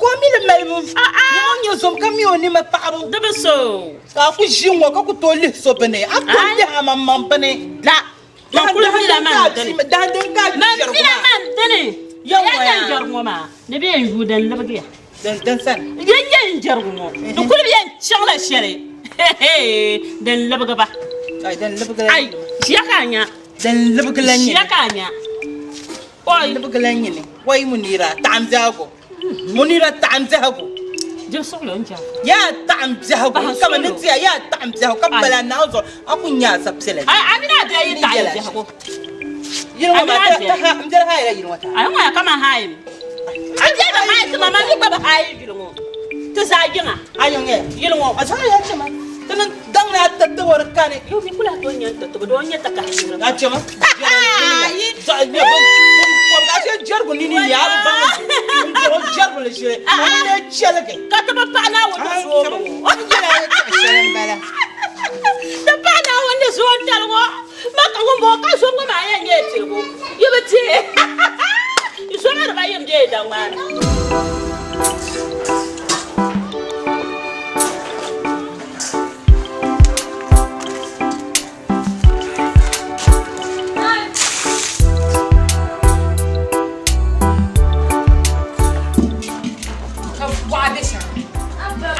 Ka o mi li malibu. Ni ŋun nyɛ zom ka mi o nɛma paɣibu. Di bi so. Ka a ku ʒi ŋ-ŋɔ ka ku tooi lihi so bini. A tooi lihi a maŋmaŋ bini. La. Man kuli mila man dini. Man mila man dini. Ya yɛn jɛri ŋɔ maa, di bɛ yɛn yuui din libigiya. Din sani. Din yɛn jɛrigu ŋɔ, di kuli bɛ yɛn chaŋla shɛli din libigi ba. Ai, din libigi la. Ai, ʒiya ka a nya. Din libigi la nyini. Ʒiya ka a nya. Oi. Din libigi la nyini. Wai Munira, taɣim biɛhigu. Munira taɣim biɛhigu. Diri suɣulo n jɛm. Yaa taɣim biɛhigu. Kama ni tiya yaa taɣim biɛhigu ka bala naa zuɣu a ku nya a zapiɛla. Ai, a mini a biɛhi yi taɣim biɛhigu. Yili ŋɔ maa, m biɛri haayila yili ŋɔ taɣim. Ai, ŋɔ ya kaman haayimi. A biɛhi bi haai ti ma, man mi gba bi haai yili ŋɔ. Ti zaa yiŋa. A yiŋ ya? Yili ŋɔ. A zaŋ ya chɛma. Ti ni daŋ ni a tatibo di kani. Yo mi kula tooi nya n tatibo doo n nyɛ takahi yili ŋɔ. A chɛma. Zaɣ nyɛ bin kɔbiga a chɛ jɛrigu nini ni a bi baŋ n dɔɣi jɛrigu li ʒili a ni lee chɛligi. Ka ti bi paɣi Naawuni ni zooi ŋɔ. N yɛla yɛltɔɣa shɛli n bala. Ti paɣi Naawuni ni zooi n-tali ŋɔ. Ma ka ŋun bɔŋɔ ka zom ŋɔ maa yɛn nyɛla piligu, yi bi deei. Yi zoma dibayi m-be yi daŋ maa ni. Ka bɔɣa be shɛŋa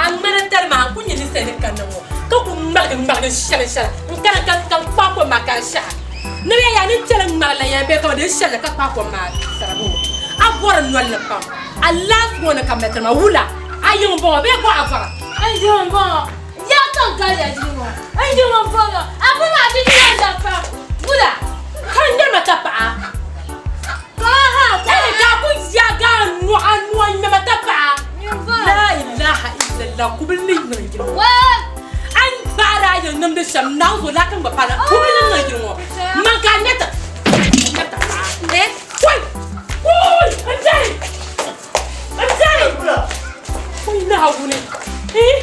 a ŋmani tali maa n ku nyɛ ninsal ni kanna ŋɔ ka ku ŋmaligi ŋmaligi shɛli shɛli n kana ka ka kpaai kom maa ka n shɛha ni bɛ yaa ni kpɛli ŋmari la yɛn bɛ kama din shɛli ka kpaai kom maa saribu a bɔri noli ni pam a laasi ŋɔ ni ka mali tiri ma wula a yiŋ bɔŋɔ bee bɔɣa bɔra N yiŋ bɔŋɔ yaa ka n gari ya yili ŋɔ n yiŋ bɔŋɔ a bi maa di yɛn da pam wula ka n nyɛri ma ka paɣa. niŋdi shɛm naŋ zo laakin gba pala puhi ni niŋ yili ŋɔ man ka a nyɛta nyɛta paɣa eh koi koi n dɛri n dɛri koi naawuni eh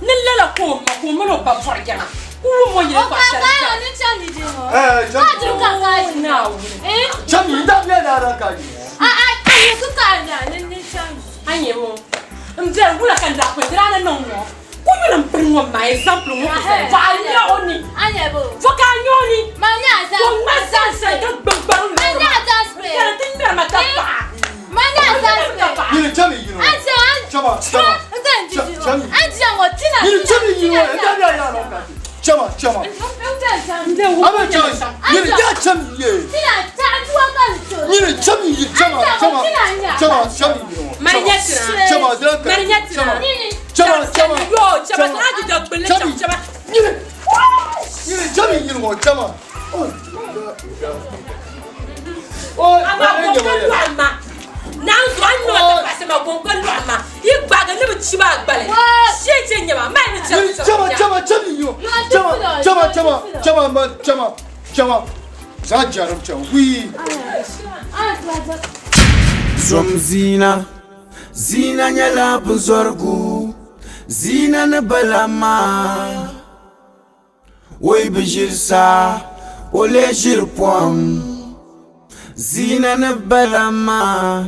Ni lala ka o ma ka o mini o ba bɔri jɛma ku wum o yɛltɔɣa shɛli N bɛri wula ka n daa kuli di daa ni niŋ ŋɔ ku yuli m piri ŋɔ maa example ŋɔ ku zali bɔ a nya o ni bɔ ka a nya o ni ka o ŋma zanzali ka gbubi gbariŋ loori maa n kara ti ŋmɛri ma ka paɣa Zom zina, zina nyɛla binzɔrigu, zina ni bala maa. O yi bi ʒiri saa, o lee ʒiri pɔhim. Zina ni bala maa,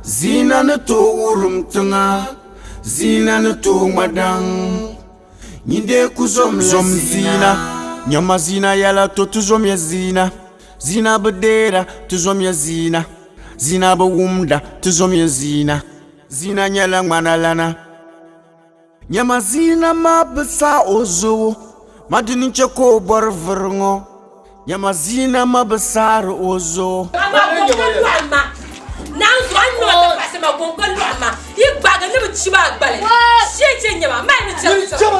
zina ni tooi wurim tiŋa, zina ni tooi ŋma daŋ. Nyin dee ku zom la zina. Nyama zina yɛla to ti zomya zina. Zina bi deera, ti zomya zina. Zina bi wumda, ti zomya zina. Zina nyɛla ŋmana lana. Nyama zina maa bi sa o zuɣu, ma dini n-chɛ ka o bɔri vuri ŋɔ. Nyama zina maa bi saari o zuɣu. Amaa gom ka lɔhi ma. Naanzuhi a ni niŋ a tapaɣisi ma gom ka lɔhi ma. Yi gbaagi ni bi chibi a gbali. Shee chɛ nyama, mali ni chɛbu chɛbu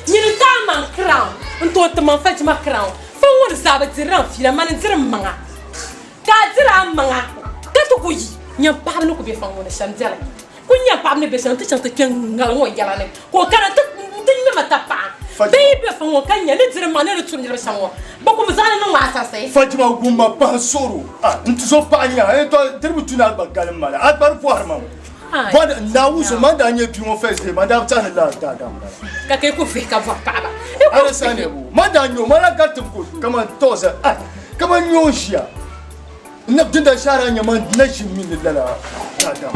Nyini ka a maŋ crown n tooi ti maŋ Fatima crown Fa ŋɔ di zaa bi dirila n fiila mani n diri n maŋa ka a diri a maŋa ka ti ku yi nyam paɣaba ni ku be fa ŋɔ ni shɛm dɛli Ku nya paɣaba ni be shɛm nti chaŋ ti kpe ŋ-ŋali ŋɔ yɛla ni, ka o kana nti ŋme ma tapaɣa. Bɛ yi be fɔŋ ŋɔ ka nya ni diri maŋ ni di turi niriba shɛm ŋɔ, bɛ ku bi zaŋ li niŋ ma asarisi. Fatima wumma pahi suhiri o, A, n tuzo paɣa nya, a yɛtɔɣa diribu tu ni a gba galim ma la, a gba di bɔhiri ma ŋɔ. Bɔdi, Naawuni zuɣu, man daa nyɛ bia ŋɔ first day, man daa bi tɛhi ni lala daadam m-bala. Ka ka yi ku vihi ka bɔri paɣaba. Yi ku A di saha ni bo, man daa nyɛ o, man daa gari tim ko kaman tɔɣisa, a, kaman nyɛ o ʒiya. N na, din daa shɛhira nya man na ʒi m mi ni lala daadam.